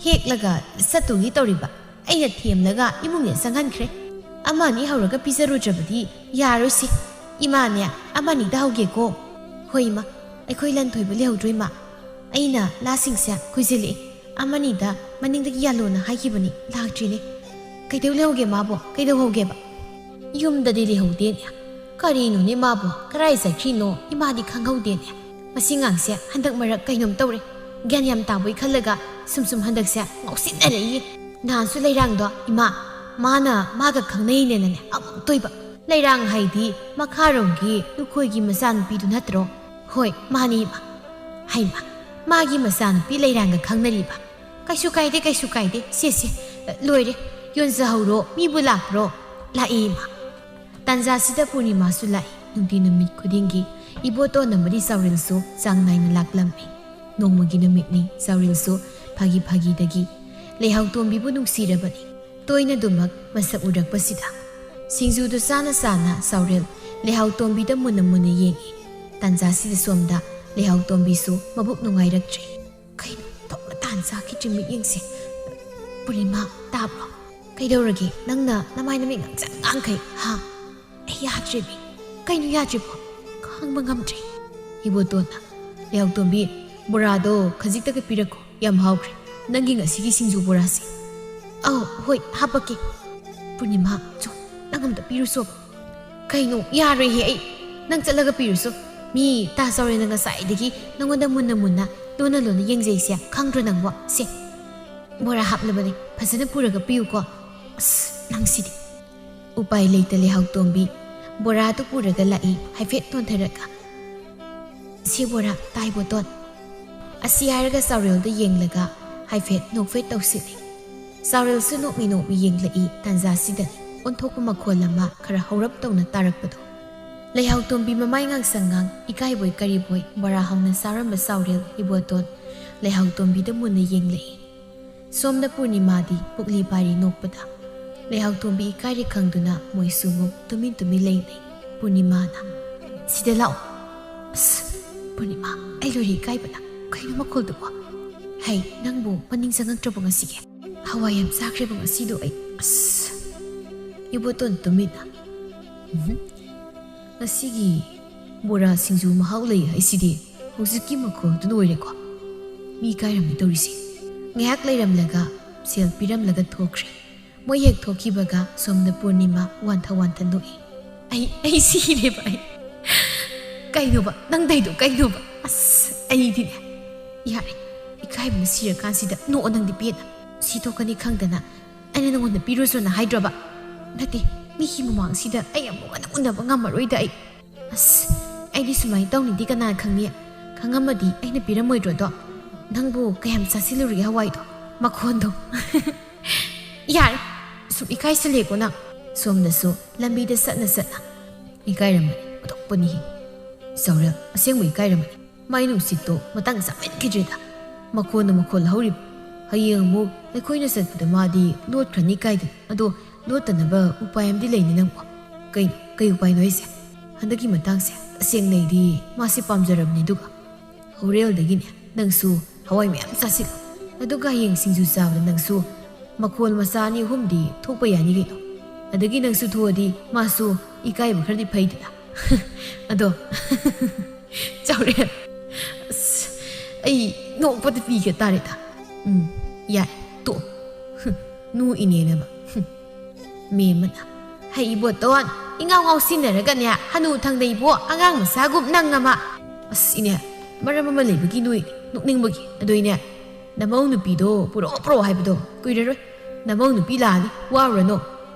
ꯍꯦꯛꯂꯒ ꯆꯠꯇꯨꯒꯤ ꯇꯧꯔꯤꯕ꯫ ꯑꯩꯅ ꯊꯦꯝꯂꯒ ꯏꯃꯨꯡꯗ ꯆꯪꯍꯟꯈ꯭ꯔꯦ꯫ ꯑꯃ ꯑꯅꯤ ꯍꯧꯔꯒ ꯄꯤꯖꯔꯨꯗ꯭ꯔꯕꯗꯤ ꯌꯥꯔꯣꯏꯁꯦ꯫ ꯏꯃꯥꯅꯦ, ꯑꯃ ꯑꯅꯤꯗ ꯍꯧꯒꯦꯀꯣ꯫ ꯍꯣꯏ, ꯏꯃꯥ, ꯑꯩꯈꯣꯏ ꯂꯟ ꯊꯣꯏꯕ ꯂꯩꯍꯧꯗ꯭ꯔꯣ, ꯏꯃꯥ? ꯑꯩꯅ ꯂꯥꯁꯤꯡꯁꯦ ꯈꯣꯏꯖꯤꯜꯂꯛꯑꯦ꯫ ꯑꯃꯅꯤꯗ ꯃꯅꯤꯡꯗꯒꯤ ꯌꯥꯜꯂꯣꯅ ꯍꯥꯏꯈꯤꯕꯅꯤ, ꯂꯥꯛꯇ꯭ꯔꯤꯅꯦ꯫ ꯀꯩꯗꯧ ꯂꯩꯍꯧꯒꯦ ꯃꯥꯕꯣ? ꯀꯩꯗꯧꯍꯧꯒꯦꯕ? ꯌꯨꯝꯗꯗꯤ ꯂꯩꯍꯧꯗꯦꯅꯦ꯫ ꯀꯔꯤꯅꯣꯅꯦ ꯃꯥꯕꯣ? ꯀꯔꯥꯏ ꯆꯠꯈ꯭ꯔꯤꯅꯣ? ꯏꯃꯥꯗꯤ ꯈꯪꯍꯧꯗꯦꯅꯦ꯫ ꯃꯁꯤ ꯉꯥꯡꯁꯦ ꯍꯟꯗꯛ ꯃꯔꯛ ꯀꯩꯅꯣꯝ ꯇꯧꯔꯦ꯫ ꯒ꯭ꯌꯥꯟ ꯌꯥꯝ ꯇꯥꯕꯣꯏ ꯈꯜꯂꯒ ꯁꯨꯝ ꯁꯨꯝ ꯍꯟꯗꯛꯁꯦ ꯉꯥꯎꯁꯤꯟꯅꯔꯛꯏꯌꯦ꯫ ꯅꯍꯥꯟꯁꯨ ꯂꯩꯔꯥꯡꯗꯣ, ꯏꯃꯥ, ꯃꯥꯅ ꯃꯥꯒ ꯈꯪꯅꯩꯅꯦꯅꯅꯦ ꯑꯃꯨꯛ ꯇꯣꯏꯕ꯫ ꯂꯩꯔꯥꯡ ꯍꯥꯏꯗꯤ ꯃꯈꯥꯔꯣꯝꯒꯤ ꯂꯨꯈꯣꯏꯒꯤ ꯃꯆꯥꯅꯨꯄꯤꯗꯨ ꯅꯠꯇ꯭ꯔꯣ? ꯍꯣꯏ, ꯃꯥꯅꯤ, ꯏꯃꯥ꯫ ꯍꯩꯃꯥ, ꯃꯥꯒꯤ ꯃꯆꯥꯅꯨꯄꯤ ꯂꯩꯔꯥꯡꯒ ꯈꯪꯅꯔꯤꯕ? ꯀꯩꯁꯨ ꯀꯥꯏꯗꯦ, ꯀꯩꯁꯨ ꯀꯥꯏꯗꯦ꯫ ꯁꯦ, ꯁꯦ, ꯂꯣꯏꯔꯦ꯫ ꯌꯣꯟꯖꯍꯧꯔꯣ, ꯃꯤꯕꯨ ꯂꯥꯛꯄ꯭ꯔꯣ? ꯂꯥꯛꯏ, ꯏꯃꯥ꯫ ꯇꯥꯟꯖꯥꯁꯤꯗ ꯄꯨꯔꯅꯤꯃꯥꯁꯨ ꯂꯥꯛꯏ꯫ ꯅꯨꯡꯇꯤ ꯅꯨꯃꯤꯠ ꯈꯨꯗꯤꯡꯒꯤ ꯏꯕꯣꯇꯣꯟ ꯑꯃꯗꯤ ꯆꯥꯎꯔꯦꯜꯁꯨ ꯆꯥꯡ ꯅꯥꯏꯅ ꯂꯥꯛꯂꯝꯃꯤ꯫ ꯅꯣꯡꯃꯒꯤ ꯅꯨꯃꯤꯠꯅꯤ꯫ ꯆꯥꯎꯔꯦꯜꯁꯨ ꯐꯥꯒꯤ ꯐꯥꯒꯤꯗꯒꯤ ꯂꯩꯍꯥꯎꯇꯣꯝꯕꯤꯕꯨ ꯅꯨꯡꯁꯤꯔꯕꯅꯤ꯫ ꯇꯣꯏꯅꯗꯨꯃꯛ ꯃꯁꯛ ꯎꯔꯛꯄꯁꯤꯗ ꯁꯤꯡꯖꯨꯗꯨ ꯆꯥꯅ ꯆꯥꯅ ꯆꯥꯎꯔꯦꯜ ꯂꯩꯍꯥꯎꯇꯣꯝꯕꯤꯗ ꯃꯨꯟꯅ ꯃꯨꯟꯅ ꯌꯦꯡꯏ꯫ ꯇꯥꯟꯖꯥꯁꯤꯗ ꯁꯣꯝꯗ ꯂꯩꯍꯥꯎꯇꯣꯝꯕꯤꯁꯨ ꯃꯕꯨꯛ ꯅꯨꯡꯉꯥꯏꯔꯛꯇ꯭ꯔꯦ꯫ "ꯀꯩꯅꯣ, ꯊꯣꯛ ꯃꯇꯥꯟ ꯆꯥꯈꯤꯗ꯭ꯔꯤ ꯃꯤꯠꯌꯦꯡꯁꯦ꯫ ꯄꯨꯔꯅꯤꯃꯥ, ꯇꯥꯕ꯭ꯔꯣ? ꯀꯩꯗꯧꯔꯒꯦ? ꯅꯪꯅ ꯅꯃꯥꯏ ꯅꯃꯤꯠ ꯉꯥꯡꯁꯪ ꯉꯥꯡꯈꯩ, ꯍꯥ?" "ꯑꯩ ꯌꯥꯗ꯭ꯔꯦꯃꯤ꯫" "ꯀꯩꯅꯣ ꯌꯥꯗ꯭ꯔꯤꯕꯣ? ꯈꯥꯡꯕ ꯉꯝꯗ꯭ꯔꯦ꯫" ꯏꯕꯣꯇꯣꯟꯅ, "ꯂꯩꯍꯥꯎꯇꯣꯝꯕꯤ, ꯕꯣꯔꯥꯗꯣ ꯈꯖꯤꯛꯇꯒ ꯄꯤꯔꯛꯈꯣ, ꯌꯥꯝ ꯍꯥꯎꯈ꯭ꯔꯦ꯫ ꯅꯪꯒꯤ ꯉꯁꯤꯒꯤ ꯁꯤꯡꯖꯨ ꯕꯣꯔꯥꯁꯦ꯫" "ꯑꯧ, ꯍꯣꯏ, ꯍꯥꯄꯛꯀꯦ꯫" "ꯄꯨꯔꯅꯤꯃꯥ, ꯆꯣ, ꯅꯪ ꯑꯝꯇ ꯄꯤꯔꯨꯆꯣ꯫" "ꯀꯩꯅꯣ, ꯌꯥꯔꯣꯏꯍꯦ, ꯑꯩ, ꯅꯪ ꯆꯠꯂꯒ ꯄꯤꯔꯨꯆꯣ꯫ ꯃꯤ ꯇꯥ ꯆꯥꯎꯔꯦꯜꯅ ꯉꯁꯥꯏꯗꯒꯤ ꯅꯪꯉꯣꯟꯗ ꯃꯨꯟꯅ ꯃꯨꯟꯅ, ꯂꯣꯟꯅ ꯂꯣꯟꯅ ꯌꯦꯡꯖꯩꯁꯦ, ꯈꯪꯗ꯭ꯔꯣ ꯅꯪꯕꯣ? ꯁꯦ, ꯕꯣꯔꯥ ꯍꯥꯞꯂꯕꯅꯦ, ꯐꯖꯅ ꯄꯨꯔꯒ ꯄꯤꯌꯨꯀꯣ꯫" "ꯑꯁ, ꯅꯪꯁꯤꯗꯤ꯫" ꯎꯄꯥꯏ ꯂꯩꯇ ꯂꯩꯍꯥꯎꯇꯣꯝꯕꯤ ꯕꯣꯔꯥꯗꯨ ꯄꯨꯔꯒ ꯂꯥꯛꯏ, ꯍꯥꯏꯐꯦꯠ ꯅꯣꯟꯊꯔꯒ꯫ "ꯁꯤ ꯕꯣꯔꯥ, ꯇꯥ ꯏꯕꯣꯇꯣꯟ꯫" ꯑꯁꯤ ꯍꯥꯏꯔꯒ ꯆꯥꯎꯔꯦꯜꯗ ꯌꯦꯡꯂꯒ ꯍꯥꯏꯐꯦꯠ ꯅꯣꯛꯐꯦꯠ ꯇꯧꯁꯤꯜꯂꯤ꯫ ꯆꯥꯎꯔꯦꯜꯁꯨ ꯅꯣꯛꯃꯤ ꯅꯣꯛꯃꯤ ꯌꯦꯡꯂꯛꯏ꯫ ꯇꯥꯟꯖꯥꯁꯤꯗ ꯑꯣꯟꯊꯣꯛꯄ ꯃꯈꯣꯜ ꯑꯃ ꯈꯔ ꯍꯧꯔꯞ ꯇꯧꯅ ꯇꯥꯔꯛꯄꯗꯣ꯫ ꯂꯩꯍꯥꯎꯇꯣꯝꯕꯤ ꯃꯃꯥꯏ ꯉꯥꯡꯁꯪ ꯉꯥꯡ, ꯏꯀꯥꯏꯕꯣꯏ ꯀꯔꯤꯕꯣꯏ ꯕꯣꯔꯥ ꯍꯥꯎꯅ ꯆꯥꯔꯝꯕ ꯆꯥꯎꯔꯦꯜ, ꯏꯕꯣꯇꯣꯟ, ꯂꯩꯍꯥꯎꯇꯣꯝꯕꯤꯗ ꯃꯨꯟꯅ ꯌꯦꯡꯂꯛꯏ꯫ ꯁꯣꯝꯗ ꯄꯨꯔꯅꯤꯃꯥꯗꯤ ꯄꯨꯛꯂꯤ ꯄꯥꯔꯤ ꯅꯣꯛꯄꯗ ꯂꯩꯍꯥꯎꯇꯣꯝꯕꯤ ꯏꯀꯥꯏꯔꯦ ꯈꯪꯗꯨꯅ ꯃꯣꯏꯁꯨ ꯑꯃꯨꯛ ꯇꯨꯃꯤꯟ ꯇꯨꯃꯤꯟ ꯂꯩꯅꯩ꯫ ꯄꯨꯔꯅꯤꯃꯥꯅ, "ꯁꯤꯗ ꯂꯥꯛꯑꯣ꯫" "ꯑꯁ, ꯄꯨꯔꯅꯤꯃꯥ, ꯑꯩ ꯂꯣꯏꯔꯦ ꯏꯀꯥꯏꯕꯅ꯫ ꯀꯩꯅꯣ ꯃꯈꯣꯜꯗꯨꯕꯣ? ꯍꯩ, ꯅꯪꯕꯨ ꯃꯅꯤꯡ ꯆꯪꯉꯛꯇ꯭ꯔꯕꯣ ꯉꯁꯤꯒꯤ? ꯍꯋꯥꯏ ꯌꯥꯝ ꯆꯥꯈ꯭ꯔꯦꯕ ꯉꯁꯤꯗꯣ ꯑꯩ꯫ ꯑꯁ꯫" ꯏꯕꯣꯇꯣꯟ ꯇꯨꯃꯤꯟꯅ, "ꯎꯝꯍꯨꯝ꯫ ꯉꯁꯤꯒꯤ ꯕꯣꯔꯥ ꯁꯤꯡꯖꯨ ꯃꯍꯥꯎ ꯂꯩ ꯍꯥꯏꯁꯤꯗꯤ ꯍꯧꯖꯤꯛꯀꯤ ꯃꯈꯣꯜꯗꯨꯅ ꯑꯣꯏꯔꯦꯀꯣ꯫ ꯃꯤ ꯀꯥꯏꯔꯝꯃꯤ ꯇꯧꯔꯤꯁꯦ꯫" ꯉꯥꯏꯍꯥꯛ ꯂꯩꯔꯝꯂꯒ ꯁꯦꯜ ꯄꯤꯔꯝꯂꯒ ꯊꯣꯛꯈ꯭ꯔꯦ꯫ ꯃꯣꯏ ꯍꯦꯛ ꯊꯣꯛꯈꯤꯕꯒ ꯁꯣꯝꯗ ꯄꯨꯔꯅꯤꯃꯥ ꯋꯥꯟꯊ ꯋꯥꯟꯊ ꯅꯣꯛꯏ꯫ "ꯑꯩ, ꯑꯩ ꯁꯤꯔꯦꯕ ꯑꯩ꯫ ꯀꯩꯅꯣꯕ ꯅꯪ ꯇꯧꯏꯗꯣ ꯀꯩꯅꯣꯕ? ꯑꯁ, ꯑꯩꯗꯤꯅꯦ꯫ ꯌꯥꯔꯦ, ꯏꯀꯥꯏꯕꯅ ꯁꯤꯔꯀꯥꯟꯁꯤꯗ ꯅꯣꯛꯑꯣ ꯅꯪꯗꯤ ꯄꯦꯟꯅ꯫ ꯁꯤ ꯊꯣꯛꯀꯅꯤ ꯈꯪꯗꯅ ꯑꯩꯅ ꯅꯉꯣꯟꯗ ꯄꯤꯔꯨꯁꯣꯅ ꯍꯥꯏꯗ꯭ꯔꯣꯕ? ꯅꯠꯇꯦ, ꯃꯤꯒꯤ ꯃꯃꯥꯡꯁꯤꯗ ꯑꯩ ꯑꯃꯨꯛ ꯍꯟꯅ ꯎꯅꯕ ꯉꯝꯃꯔꯣꯏꯗ ꯑꯩ꯫ ꯑꯁ, ꯑꯩꯗꯤ ꯁꯨꯃꯥꯏꯅ ꯇꯧꯅꯤꯗꯤ ꯀꯅꯥꯅ ꯈꯪꯅꯤ? ꯈꯪꯉꯝꯃꯗꯤ ꯑꯩꯅ ꯄꯤꯔꯝꯃꯣꯏꯗ꯭ꯔꯣꯗꯣ? ꯅꯪꯕꯨ ꯀꯌꯥꯝ ꯆꯥꯁꯤꯜꯂꯨꯔꯒꯦ ꯍꯋꯥꯏꯗꯣ? ꯃꯈꯣꯟꯗꯣ꯫" "ꯌꯥꯔꯦ, ꯁꯨꯝ ꯏꯀꯥꯏꯁꯜꯂꯦꯀꯣ ꯅꯪ꯫" ꯁꯣꯝꯗꯁꯨ ꯂꯝꯕꯤꯗ ꯆꯠꯅ ꯆꯠꯅ, "ꯏꯀꯥꯏꯔꯝꯃꯅꯤ, ꯑꯣꯟꯊꯣꯛꯄꯅꯤꯍꯦ꯫ ꯆꯥꯎꯔꯦꯜ, ꯑꯁꯦꯡꯕ ꯏꯀꯥꯏꯔꯝꯃꯅꯤ꯫ ꯃꯥꯏ ꯅꯨꯡꯁꯤꯠꯇꯣ ꯃꯇꯥꯡ ꯆꯥꯃꯟꯈꯤꯗ꯭ꯔꯦꯗ꯫ ꯃꯈꯣꯟꯅ ꯃꯈꯣꯜ ꯍꯧꯔꯤꯕ꯫ ꯍꯌꯦꯡ ꯑꯃꯨꯛ ꯑꯩꯈꯣꯏꯅ ꯆꯠꯄꯗ ꯃꯥꯗꯤ ꯂꯣꯠꯈ꯭ꯔꯅꯤ ꯀꯥꯏꯗꯅ꯫ ꯑꯗꯣ ꯂꯣꯠꯇꯅꯕ ꯎꯄꯥꯏ ꯑꯃꯗꯤ ꯂꯩꯅꯤ ꯅꯪꯕꯣ꯫ ꯀꯩꯅꯣ? ꯀꯩ ꯎꯄꯥꯏꯅꯣ ꯍꯥꯏꯁꯦ? ꯍꯟꯗꯛꯀꯤ ꯃꯇꯥꯡꯁꯦ ꯇꯁꯦꯡꯅ ꯑꯩꯗꯤ ꯃꯥꯁꯦ ꯄꯥꯝꯖꯔꯕꯅꯤ꯫ ꯑꯗꯨꯒ ꯍꯣꯔꯦꯜꯗꯒꯤꯅꯦ ꯅꯪꯁꯨ ꯍꯋꯥꯏ ꯃꯌꯥꯝ ꯆꯥꯁꯤꯜꯂꯨ꯫ ꯑꯗꯨꯒ ꯍꯌꯦꯡ ꯁꯤꯡꯖꯨ ꯆꯥꯕꯗ ꯅꯪꯁꯨ ꯃꯈꯣꯜ ꯃꯆꯥ ꯑꯅꯤ ꯑꯍꯨꯝꯗꯤ ꯊꯣꯛꯄ ꯌꯥꯅꯤ ꯀꯩꯅꯣ꯫ ꯑꯗꯒꯤ ꯅꯪꯁꯨ ꯊꯣꯛꯑꯗꯤ ꯃꯥꯁꯨ ꯏꯀꯥꯏꯕ ꯈꯔꯗꯤ ꯐꯩꯗꯅ꯫ ꯑꯗꯣ ꯆꯥꯎꯔꯦ꯫ ꯑꯁ, ꯑꯩ ꯅꯣꯛꯄꯗ ꯄꯤꯒꯦ ꯇꯥꯔꯦꯗ꯫ ꯎꯝ, ꯌꯥꯏ, ꯇꯣꯛꯑꯣ꯫ ꯍꯨꯝ, ꯅꯣꯛꯏꯅꯦꯅꯕ꯫ ꯍꯨꯝ꯫ ꯃꯦꯝꯃꯅ, "ꯍꯩ ꯏꯕꯣꯇꯣꯟ, ꯏꯉꯥꯎ ꯉꯥꯎꯁꯤꯟꯅꯔꯒꯅꯦ, ꯍꯅꯨ ꯊꯪꯗ ꯏꯕꯣ ꯑꯉꯥꯡ ꯃꯆꯥꯒꯨꯝ ꯅꯪ ꯑꯃ!" ꯑꯁ, ꯏꯅꯦ, ꯃꯔꯝ ꯑꯃ ꯂꯩꯕꯒꯤ ꯅꯣꯏ ꯅꯣꯛꯅꯤꯡꯕꯒꯤ꯫ ꯑꯗꯣ ꯏꯅꯦ, ꯅꯃꯧ ꯅꯨꯄꯤꯗꯣ ꯄꯨꯔꯛꯑꯣ, ꯄꯨꯔꯛꯑꯣ ꯍꯥꯏꯕꯗꯣ ꯀꯨꯏꯔꯔꯣꯏ꯫ ꯅꯃꯧ ꯅꯨꯄꯤ ꯂꯥꯛꯑꯅꯤ, ꯋꯥꯔꯨꯔꯅꯨ꯫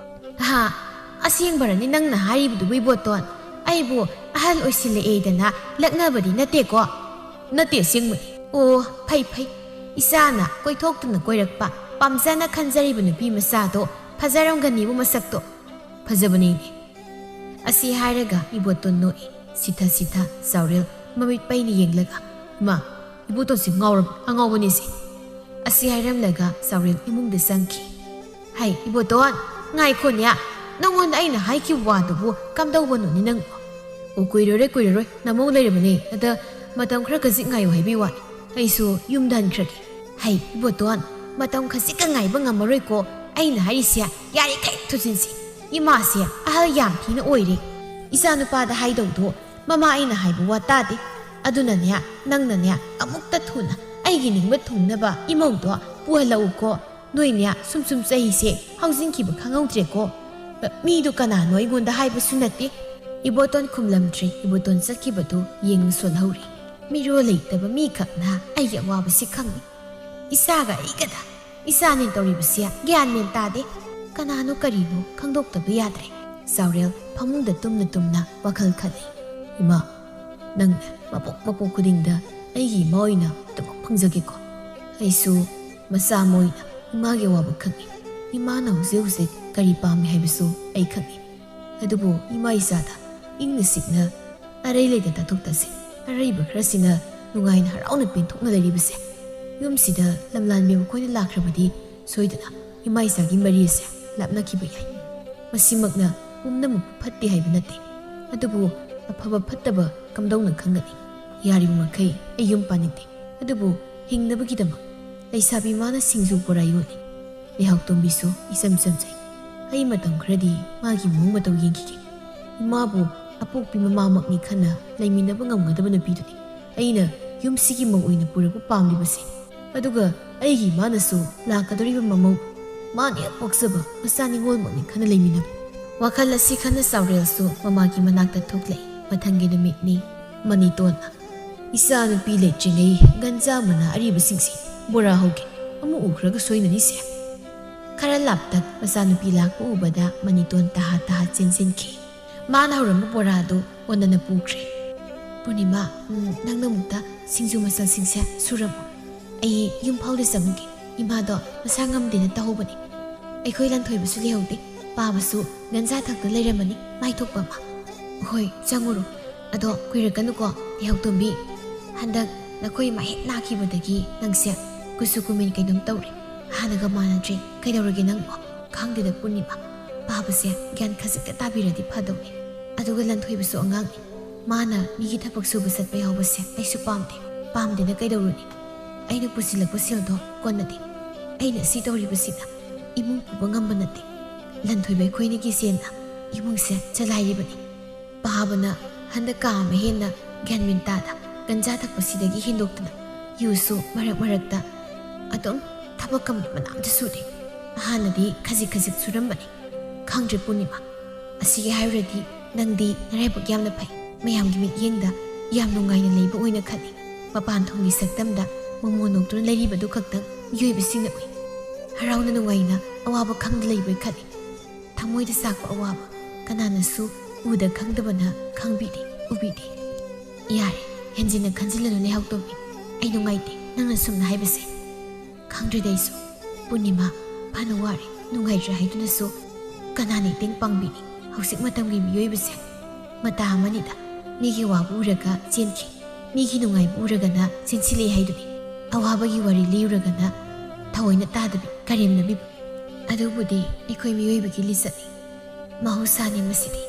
ꯍꯥ, ꯑꯁꯦꯡꯕꯔꯅꯤ ꯅꯪꯅ ꯍꯥꯏꯔꯤꯕꯗꯨꯕꯨ ꯏꯕꯣꯇꯣꯟ? ꯑꯩꯕꯨ ꯑꯍꯜ ꯑꯣꯏꯁꯤꯜꯂꯛꯑꯦꯗꯅ ꯂꯛꯅꯕꯗꯤ ꯅꯠꯇꯦꯀꯣ? ꯅꯠꯇꯦ, ꯑꯁꯦꯡꯕꯅꯤ꯫ ꯑꯣ, ꯐꯩ, ꯐꯩ꯫ ꯏꯆꯥꯅ ꯀꯣꯏꯊꯣꯛꯇꯨꯅ ꯀꯣꯏꯔꯛꯄ, ꯄꯥꯝꯖꯅ ꯈꯟꯖꯔꯤꯕ ꯅꯨꯄꯤ ꯃꯆꯥꯗꯣ ꯐꯖꯔꯝꯒꯅꯤꯕꯨ ꯃꯁꯛꯇꯣ꯫ ꯐꯖꯕꯅꯤꯅꯦ꯫ ꯑꯁꯤ ꯍꯥꯏꯔꯒ ꯏꯕꯣꯇꯣꯟ ꯅꯣꯛꯏ꯫ ꯁꯤꯊ ꯁꯤꯊ ꯆꯥꯎꯔꯦꯜ ꯃꯃꯤꯠ ꯄꯩꯅ ꯌꯦꯡꯂꯒ, "ꯏꯃꯥ, ꯏꯕꯣꯇꯣꯟꯁꯤ ꯉꯥꯎꯔꯕ, ꯑꯉꯥꯎꯕꯅꯤꯁꯦ꯫" ꯑꯁꯤ ꯍꯥꯏꯔꯝꯂꯒ ꯆꯥꯎꯔꯦꯜ ꯏꯃꯨꯡꯗ ꯆꯪꯈꯤ꯫ "ꯍꯩ, ꯏꯕꯣꯇꯣꯟ, ꯉꯥꯏꯈꯣꯅꯦ꯫ ꯅꯪꯉꯣꯟꯗ ꯑꯩꯅ ꯍꯥꯏꯈꯤꯕ ꯋꯥꯗꯨꯕꯨ ꯀꯝꯗꯧꯕꯅꯣꯅꯦ ꯅꯪꯕꯣ?" "ꯑꯣ, ꯀꯨꯏꯔꯔꯣꯏ, ꯀꯨꯏꯔꯔꯣꯏ꯫ ꯅꯃꯧ ꯂꯩꯔꯕꯅꯦ꯫ ꯑꯗ ꯃꯇꯝ ꯈꯔ ꯈꯖꯤꯛ ꯉꯥꯏꯌꯨ ꯍꯥꯏꯕꯒꯤ ꯋꯥꯅꯤ꯫ ꯑꯩꯁꯨ ꯌꯨꯝꯗ ꯍꯟꯈ꯭ꯔꯒꯦ꯫" "ꯍꯩ, ꯏꯕꯣꯇꯣꯟ, ꯃꯇꯝ ꯈꯖꯤꯛꯀ ꯉꯥꯏꯕ ꯉꯝꯃꯔꯣꯏꯀꯣ꯫ ꯑꯩꯅ ꯍꯥꯏꯔꯤꯁꯦ ꯌꯥꯔꯤꯈꯩ ꯊꯨꯖꯤꯟꯁꯤ꯫ ꯏꯃꯥꯁꯦ ꯑꯍꯜ ꯌꯥꯝ ꯊꯤꯅ ꯑꯣꯏꯔꯦ꯫ ꯏꯆꯥ ꯅꯨꯄꯥꯗ ꯍꯥꯏꯗꯧꯗꯣ ꯃꯃꯥ ꯑꯩꯅ ꯍꯥꯏꯕ ꯋꯥ ꯇꯥꯗꯦ꯫ ꯑꯗꯨꯅꯅꯦ, ꯅꯪꯅꯅꯦ, ꯑꯃꯨꯛꯇ ꯊꯨꯅ ꯑꯩꯒꯤ ꯅꯤꯡꯕ ꯊꯨꯡꯅꯕ ꯏꯃꯧꯗꯣ ꯄꯨꯍꯜꯂꯛꯎꯀꯣ꯫ ꯅꯣꯏꯅꯦ, ꯁꯨꯝ ꯁꯨꯝ ꯆꯍꯤꯁꯦ ꯍꯧꯖꯤꯟꯈꯤꯕ ꯈꯪꯍꯧꯗ꯭ꯔꯦꯀꯣ꯫" "ꯃꯤꯗꯨ ꯀꯅꯥꯅꯣ ꯑꯩꯉꯣꯟꯗ ꯍꯥꯏꯕꯁꯨ ꯅꯠꯇꯦ꯫" ꯏꯕꯣꯇꯣꯟ ꯈꯨꯝꯂꯝꯗ꯭ꯔꯦ꯫ ꯏꯕꯣꯇꯣꯟ ꯆꯠꯈꯤꯕꯗꯨ ꯌꯦꯡ ꯁꯣꯜꯍꯧꯔꯦ꯫ ꯃꯤꯔꯣꯜ ꯂꯩꯇꯕ ꯃꯤꯈꯛꯅ ꯑꯩꯒꯤ ꯑꯋꯥꯕꯁꯤ ꯈꯪꯏ꯫ ꯏꯆꯥꯒ ꯑꯩꯒꯗ ꯏꯆꯥꯅꯦ ꯇꯧꯔꯤꯕꯁꯦ ꯒ꯭ꯌꯥꯟ ꯃꯦꯟ ꯇꯥꯗꯦ꯫ ꯀꯅꯥꯅꯣ ꯀꯔꯤꯅꯣ ꯈꯪꯗꯣꯛꯇꯕ ꯌꯥꯗ꯭ꯔꯦ꯫ ꯆꯥꯎꯔꯦꯜ ꯐꯃꯨꯡꯗ ꯇꯨꯝꯅ ꯇꯨꯝꯅ ꯋꯥꯈꯜ ꯈꯜꯂꯤ꯫ "ꯏꯃꯥ, ꯅꯪꯅ ꯃꯄꯣꯛ ꯃꯄꯣꯛ ꯈꯨꯗꯤꯡꯗ ꯑꯩꯒꯤ ꯏꯃꯥ ꯑꯣꯏꯅ ꯑꯗꯨꯃꯛ ꯐꯪꯖꯒꯦꯀꯣ꯫ ꯑꯩꯁꯨ ꯃꯆꯥ ꯑꯃ ꯑꯣꯏꯅ ꯏꯃꯥꯒꯤ ꯑꯋꯥꯕ ꯈꯪꯏ꯫ ꯏꯃꯥꯅ ꯍꯧꯖꯤꯛ ꯍꯧꯖꯤꯛ ꯀꯔꯤ ꯄꯥꯝꯃꯤ ꯍꯥꯏꯕꯁꯨ ꯑꯩ ꯈꯪꯏ꯫ ꯑꯗꯨꯕꯨ ꯏꯃꯥ ꯏꯆꯥꯗ ꯏꯪꯅ ꯆꯤꯛꯅ ꯑꯔꯩ ꯂꯩꯇ ꯇꯥꯊꯣꯛ ꯇꯥꯁꯤꯟ, ꯑꯔꯩꯕ ꯈꯔꯁꯤꯅ ꯅꯨꯡꯉꯥꯏꯅ ꯍꯔꯥꯎꯅ ꯄꯦꯟꯊꯣꯛꯅ ꯂꯩꯔꯤꯕꯁꯦ ꯌꯨꯝꯁꯤꯗ ꯂꯝꯂꯥꯟꯕꯤ ꯃꯈꯣꯏꯅ ꯂꯥꯛꯈ꯭ꯔꯕꯗꯤ ꯁꯣꯏꯗꯅ ꯏꯃꯥ ꯏꯆꯥꯒꯤ ꯃꯔꯤ ꯑꯁꯦ ꯂꯥꯞꯅꯈꯤꯕ ꯌꯥꯏ꯫ ꯃꯁꯤꯃꯛꯅ ꯄꯨꯝꯅꯃꯛ ꯐꯠꯇꯦ ꯍꯥꯏꯕ ꯅꯠꯇꯦ, ꯑꯗꯨꯕꯨ ꯑꯐꯕ ꯐꯠꯇꯕ ꯀꯝꯗꯧꯅ ꯈꯪꯒꯅꯤ? ꯌꯥꯔꯤꯕ ꯃꯈꯩ ꯑꯩ ꯌꯨꯝ ꯄꯥꯅꯤꯡꯗꯦ, ꯑꯗꯨꯕꯨ ꯍꯤꯡꯅꯕꯒꯤꯗꯃꯛ ꯂꯩꯁꯥꯕꯤ ꯃꯥꯅ ꯁꯤꯡꯖꯨ ꯕꯣꯔꯥ ꯌꯣꯜꯂꯤ꯫ ꯂꯩꯍꯥꯎꯇꯣꯝꯕꯤꯁꯨ ꯏꯆꯝ ꯆꯝꯖꯩ꯫ ꯑꯩ ꯃꯇꯝ ꯈꯔꯗꯤ ꯃꯥꯒꯤ ꯃꯑꯣꯡ ꯃꯇꯧ ꯌꯦꯡꯈꯤꯒꯦ꯫ ꯏꯃꯥꯕꯨ ꯑꯄꯣꯛꯄꯤ ꯃꯃꯥꯃꯛꯅꯤ ꯈꯟꯅ ꯂꯩꯃꯤꯟꯅꯕ ꯉꯝꯒꯗꯕ ꯅꯨꯄꯤꯗꯨꯅꯤ ꯑꯩꯅ ꯌꯨꯝꯁꯤꯒꯤ ꯃꯧ ꯑꯣꯏꯅ ꯄꯨꯔꯛꯄ ꯄꯥꯝꯂꯤꯕꯁꯦ꯫ ꯑꯗꯨꯒ ꯑꯩꯒꯤ ꯏꯃꯥꯅꯁꯨ ꯂꯥꯛꯀꯗꯧꯔꯤꯕ ꯃꯃꯧ ꯃꯥꯅ ꯍꯦꯛ ꯄꯣꯛꯆꯕ ꯃꯆꯥ ꯅꯤꯉꯣꯜꯃꯛꯅꯤ ꯈꯟꯅ ꯂꯩꯃꯤꯟꯅꯕ꯫ ꯋꯥꯈꯜ ꯑꯁꯤ ꯈꯟꯅ ꯆꯥꯎꯔꯦꯜꯁꯨ ꯃꯃꯥꯒꯤ ꯃꯅꯥꯛꯇ ꯊꯣꯛꯂꯛꯏ꯫ ꯃꯊꯪꯒꯤ ꯅꯨꯃꯤꯠꯅꯤ꯫ ꯃꯅꯤꯇꯣꯟꯅ, "ꯏꯆꯥ ꯅꯨꯄꯤ ꯂꯩꯇ꯭ꯔꯤꯉꯩ ꯒꯟꯖꯥ ꯃꯅꯥ ꯑꯔꯤꯕꯁꯤꯡꯁꯤ ꯕꯣꯔꯥ ꯍꯧꯒꯦ, ꯑꯃꯨꯛ ꯎꯈ꯭ꯔꯒ ꯁꯣꯏꯅꯅꯤꯁꯦ"꯫ ꯈꯔ ꯂꯥꯞꯇꯛ ꯃꯆꯥꯅꯨꯄꯤ ꯂꯥꯛꯄ ꯎꯕꯗ ꯃꯅꯤꯇꯣꯟ ꯇꯍꯥ ꯇꯍꯥ ꯆꯦꯟꯁꯤꯟꯈꯤ꯫ ꯃꯥꯅ ꯍꯧꯔꯝꯕ ꯕꯣꯔꯥ ꯑꯗꯨ ꯀꯣꯟꯅꯅ ꯄꯨꯈ꯭ꯔꯦ꯫ "ꯄꯨꯔꯅꯤꯃꯥ, ꯎꯝ, ꯅꯪꯅ ꯑꯃꯨꯛꯇ ꯁꯤꯡꯖꯨ ꯃꯆꯜꯁꯤꯡꯁꯦ ꯁꯨꯔꯝꯃꯨ꯫ ꯑꯩ ꯌꯨꯝ ꯐꯥꯎꯗ ꯆꯪꯉꯨꯒꯦ꯫ ꯏꯃꯥꯗꯣ ꯃꯁꯥ ꯉꯝꯗꯦꯅ ꯇꯧꯍꯧꯕꯅꯤ꯫ ꯑꯩꯈꯣꯏ ꯂꯟꯊꯣꯏꯕꯁꯨ ꯂꯩꯍꯧꯗꯦ꯫ ꯄꯥꯕꯁꯨ ꯒꯟꯖꯥ ꯊꯛꯇ ꯂꯩꯔꯝꯃꯅꯤ, ꯃꯥꯏꯊꯣꯛꯄ ꯑꯃ꯫ ꯍꯣꯏ, ꯆꯪꯉꯨꯔꯣ꯫ ꯑꯗꯣ ꯀꯨꯏꯔꯛꯀꯅꯨꯀꯣ, ꯂꯩꯍꯧꯇꯣꯝꯕꯤ꯫ ꯍꯟꯗꯛ ꯅꯈꯣꯏ ꯏꯃꯥ ꯍꯦꯛ ꯅꯥꯈꯤꯕꯗꯒꯤ ꯅꯪꯁꯦ ꯀꯨꯆꯨ ꯀꯨꯃꯦꯟ ꯀꯩꯅꯣꯝ ꯇꯧꯔꯦ꯫ ꯍꯥꯟꯅꯒ ꯃꯥꯟꯅꯗ꯭ꯔꯦ꯫ ꯀꯩꯗꯧꯔꯒꯦ ꯅꯪꯕꯣ?" "ꯈꯪꯗꯦꯗ ꯄꯨꯔꯅꯤꯃꯥ, ꯄꯥꯕꯁꯦ ꯒ꯭ꯌꯥꯟ ꯈꯖꯤꯛꯇ ꯇꯥꯕꯤꯔꯗꯤ ꯐꯗꯧꯅꯤ꯫ ꯑꯗꯨꯒ ꯂꯟꯊꯣꯏꯕꯁꯨ ꯑꯉꯥꯡꯅꯤ꯫ ꯃꯥꯅ ꯃꯤꯒꯤ ꯊꯕꯛ ꯁꯨꯕ ꯆꯠꯄ ꯌꯥꯎꯕꯁꯦ ꯑꯩꯁꯨ ꯄꯥꯝꯗꯦ꯫ ꯄꯥꯝꯗꯦꯅ ꯀꯩꯗꯧꯔꯨꯅꯤ? ꯑꯩꯅ ꯄꯨꯁꯤꯜꯂꯛꯄ ꯁꯦꯜꯗꯣ ꯀꯣꯟꯅꯗꯦ꯫ ꯑꯩꯅ ꯁꯤ ꯇꯧꯔꯤꯕꯁꯤꯅ ꯏꯃꯨꯡ ꯄꯨꯕ ꯉꯝꯕ ꯅꯠꯇꯦ꯫ ꯂꯟꯊꯣꯏꯕ ꯑꯩꯈꯣꯏꯅꯤꯒꯤ ꯁꯦꯜꯅ ꯏꯃꯨꯡꯁꯦ ꯆꯂꯥꯏꯔꯤꯕꯅꯤ꯫ ꯄꯥꯕꯅ ꯍꯟꯗꯛ ꯀꯥ ꯑꯃ ꯍꯦꯟꯅ ꯒ꯭ꯌꯥꯟ ꯃꯦꯟ ꯇꯥꯗ ꯒꯟꯖꯥ ꯊꯛꯄꯁꯤꯗꯒꯤ ꯍꯦꯟꯗꯣꯛꯇꯅ ꯌꯨꯁꯨ ꯃꯔꯛ ꯃꯔꯛꯇ ꯑꯗꯨꯝ ꯊꯕꯛ ꯀꯝ ꯃꯅꯥ ꯑꯝꯇ ꯁꯨꯗꯦ꯫ ꯍꯥꯟꯅꯗꯤ ꯈꯖꯤꯛ ꯈꯖꯤꯛ ꯁꯨꯔꯝꯕꯅꯤ꯫ ꯈꯪꯗ꯭ꯔꯦ ꯄꯨꯔꯅꯤꯃꯥ, ꯑꯁꯤꯒꯤ ꯍꯥꯏꯔꯨꯔꯗꯤ ꯅꯪꯗꯤ ꯅꯔꯥꯏꯕꯛ ꯌꯥꯝꯅ ꯐꯩ꯫ ꯃꯌꯥꯝꯒꯤ ꯃꯤꯠꯌꯦꯡꯗ ꯌꯥꯝ ꯅꯨꯡꯉꯥꯏꯅ ꯂꯩꯕ ꯑꯣꯏꯅ ꯈꯜꯂꯤ꯫ ꯃꯄꯥꯟ ꯊꯣꯡꯒꯤ ꯁꯛꯇꯝꯗ ꯃꯣꯃꯣꯟ ꯅꯣꯛꯇꯨꯅ ꯂꯩꯔꯤꯕꯗꯨ ꯈꯛꯇꯪ ꯃꯤꯑꯣꯏꯕꯁꯤꯡꯅ ꯎꯏ꯫ ꯍꯔꯥꯎꯅ ꯅꯨꯡꯉꯥꯏꯅ ꯑꯋꯥꯕ ꯈꯪꯗ ꯂꯩꯕꯣꯏ ꯈꯜꯂꯤ꯫ ꯊꯃꯣꯏꯗ ꯆꯥꯛꯄ ꯑꯋꯥꯕ ꯀꯅꯥꯅꯁꯨ ꯎꯗ ꯈꯪꯗꯕꯅ ꯈꯪꯕꯤꯗꯦ, ꯎꯕꯤꯗꯦ꯫ ꯌꯥꯔꯦ, ꯍꯦꯟꯖꯤꯟꯅ ꯈꯟꯖꯤꯜꯂꯅꯨ ꯂꯩꯍꯧꯇꯣꯝꯕꯤ꯫ ꯑꯩ ꯅꯨꯡꯉꯥꯏꯇꯦ ꯅꯪꯅ ꯁꯨꯝꯅ ꯍꯥꯏꯕꯁꯦ꯫ ꯈꯪꯗ꯭ꯔꯦꯗ ꯑꯩꯁꯨ꯫ ꯄꯨꯔꯅꯤꯃꯥ, ꯐꯅ ꯋꯥꯔꯦ, ꯅꯨꯡꯉꯥꯏꯇ꯭ꯔꯦ ꯍꯥꯏꯗꯨꯅꯁꯨ ꯀꯅꯥꯅ ꯃꯇꯦꯡ ꯄꯥꯡꯕꯤꯅꯤ? ꯍꯧꯖꯤꯛ ꯃꯇꯝꯒꯤ ꯃꯤꯑꯣꯏꯕꯁꯦ ꯃꯇꯥ ꯑꯃꯅꯤꯗ ꯃꯤꯒꯤ ꯋꯥꯕꯨ ꯎꯔꯒ ꯆꯦꯟꯈꯤ, ꯃꯤꯒꯤ ꯅꯨꯡꯉꯥꯏꯕ ꯎꯔꯒꯅ ꯆꯦꯟꯁꯤꯜꯂꯛꯏ ꯍꯥꯏꯗꯨꯅꯤ꯫ ꯑꯋꯥꯕꯒꯤ ꯋꯥꯔꯤ ꯂꯤꯔꯨꯔꯒꯅ ꯊꯑꯣꯏꯅ ꯇꯥꯗꯕꯤ, ꯀꯔꯦꯝꯅꯕꯤꯕ꯫ ꯑꯗꯨꯕꯨꯗꯤ ꯑꯩꯈꯣꯏ ꯃꯤꯑꯣꯏꯕꯒꯤ ꯂꯤꯆꯠꯅꯤ꯫ ꯃꯍꯧꯁꯥꯅꯤ ꯃꯁꯤꯗꯤ꯫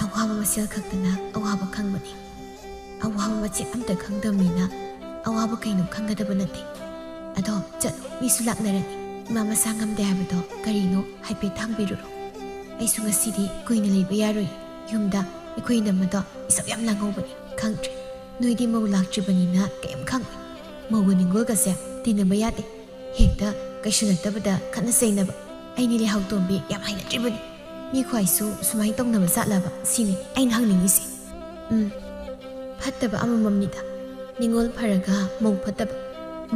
ꯑꯋꯥꯕ ꯃꯁꯦꯜ ꯈꯛꯇꯅ ꯑꯋꯥꯕ ꯈꯪꯕꯅꯤ꯫ ꯑꯋꯥꯕ ꯃꯆꯦꯠ ꯑꯝꯇ ꯈꯪꯗꯕꯅꯤꯅ ꯑꯋꯥꯕ ꯀꯩꯅꯣ ꯈꯪꯒꯗꯕ ꯅꯠꯇꯦ꯫ ꯑꯗꯣ ꯆꯠꯂꯣ, ꯃꯤꯁꯨ ꯂꯥꯛꯅꯔꯅꯤ꯫ ꯏꯃꯥ ꯃꯁꯥ ꯉꯝꯗꯦ ꯍꯥꯏꯕꯗꯣ ꯀꯔꯤꯅꯣ ꯍꯥꯏꯐꯦꯠ ꯍꯪꯕꯤꯔꯨꯔꯣ꯫ ꯑꯩꯁꯨ ꯉꯁꯤꯗꯤ ꯀꯨꯏꯅ ꯂꯩꯕ ꯌꯥꯔꯣꯏ꯫ ꯌꯨꯝꯗ ꯑꯩꯈꯣꯏ ꯏꯅꯝꯃꯗꯣ ꯏꯁꯧ ꯌꯥꯝ ꯂꯥꯡꯍꯧꯕꯅꯤ꯫ ꯈꯪꯗ꯭ꯔꯦ꯫ ꯅꯣꯏꯗꯤ ꯃꯧ ꯂꯥꯛꯇ꯭ꯔꯤꯕꯅꯤꯅ ꯀꯩꯝ ꯈꯪꯉꯣꯏ꯫ ꯃꯧꯒ ꯅꯤꯡꯉꯣꯜꯒꯁꯦ ꯇꯤꯟꯅꯕ ꯌꯥꯗꯦ꯫ ꯍꯦꯛꯇ ꯀꯩꯁꯨ ꯅꯠꯇꯕꯗ ꯈꯠꯅ ꯆꯩꯅꯕ꯫ ꯑꯩꯅꯤ ꯂꯩꯍꯥꯎ ꯇꯣꯝꯕꯤ ꯌꯥꯝ ꯍꯩꯅꯗ꯭ꯔꯤꯕꯅꯤ꯫ ꯃꯤ ꯈ꯭ꯋꯥꯏꯁꯨ ꯁꯨꯃꯥꯏꯅ ꯇꯧꯅꯕ ꯆꯠꯂꯕ ꯁꯤꯅꯤ ꯑꯩꯅ ꯍꯪꯅꯤꯡꯉꯤꯁꯦ꯫ ꯎꯝ, ꯐꯠꯇꯕ ꯑꯃꯃꯝꯅꯤꯗ꯫ ꯅꯤꯡꯉꯣꯜ ꯐꯔꯒ ꯃꯧ ꯐꯠꯇꯕ,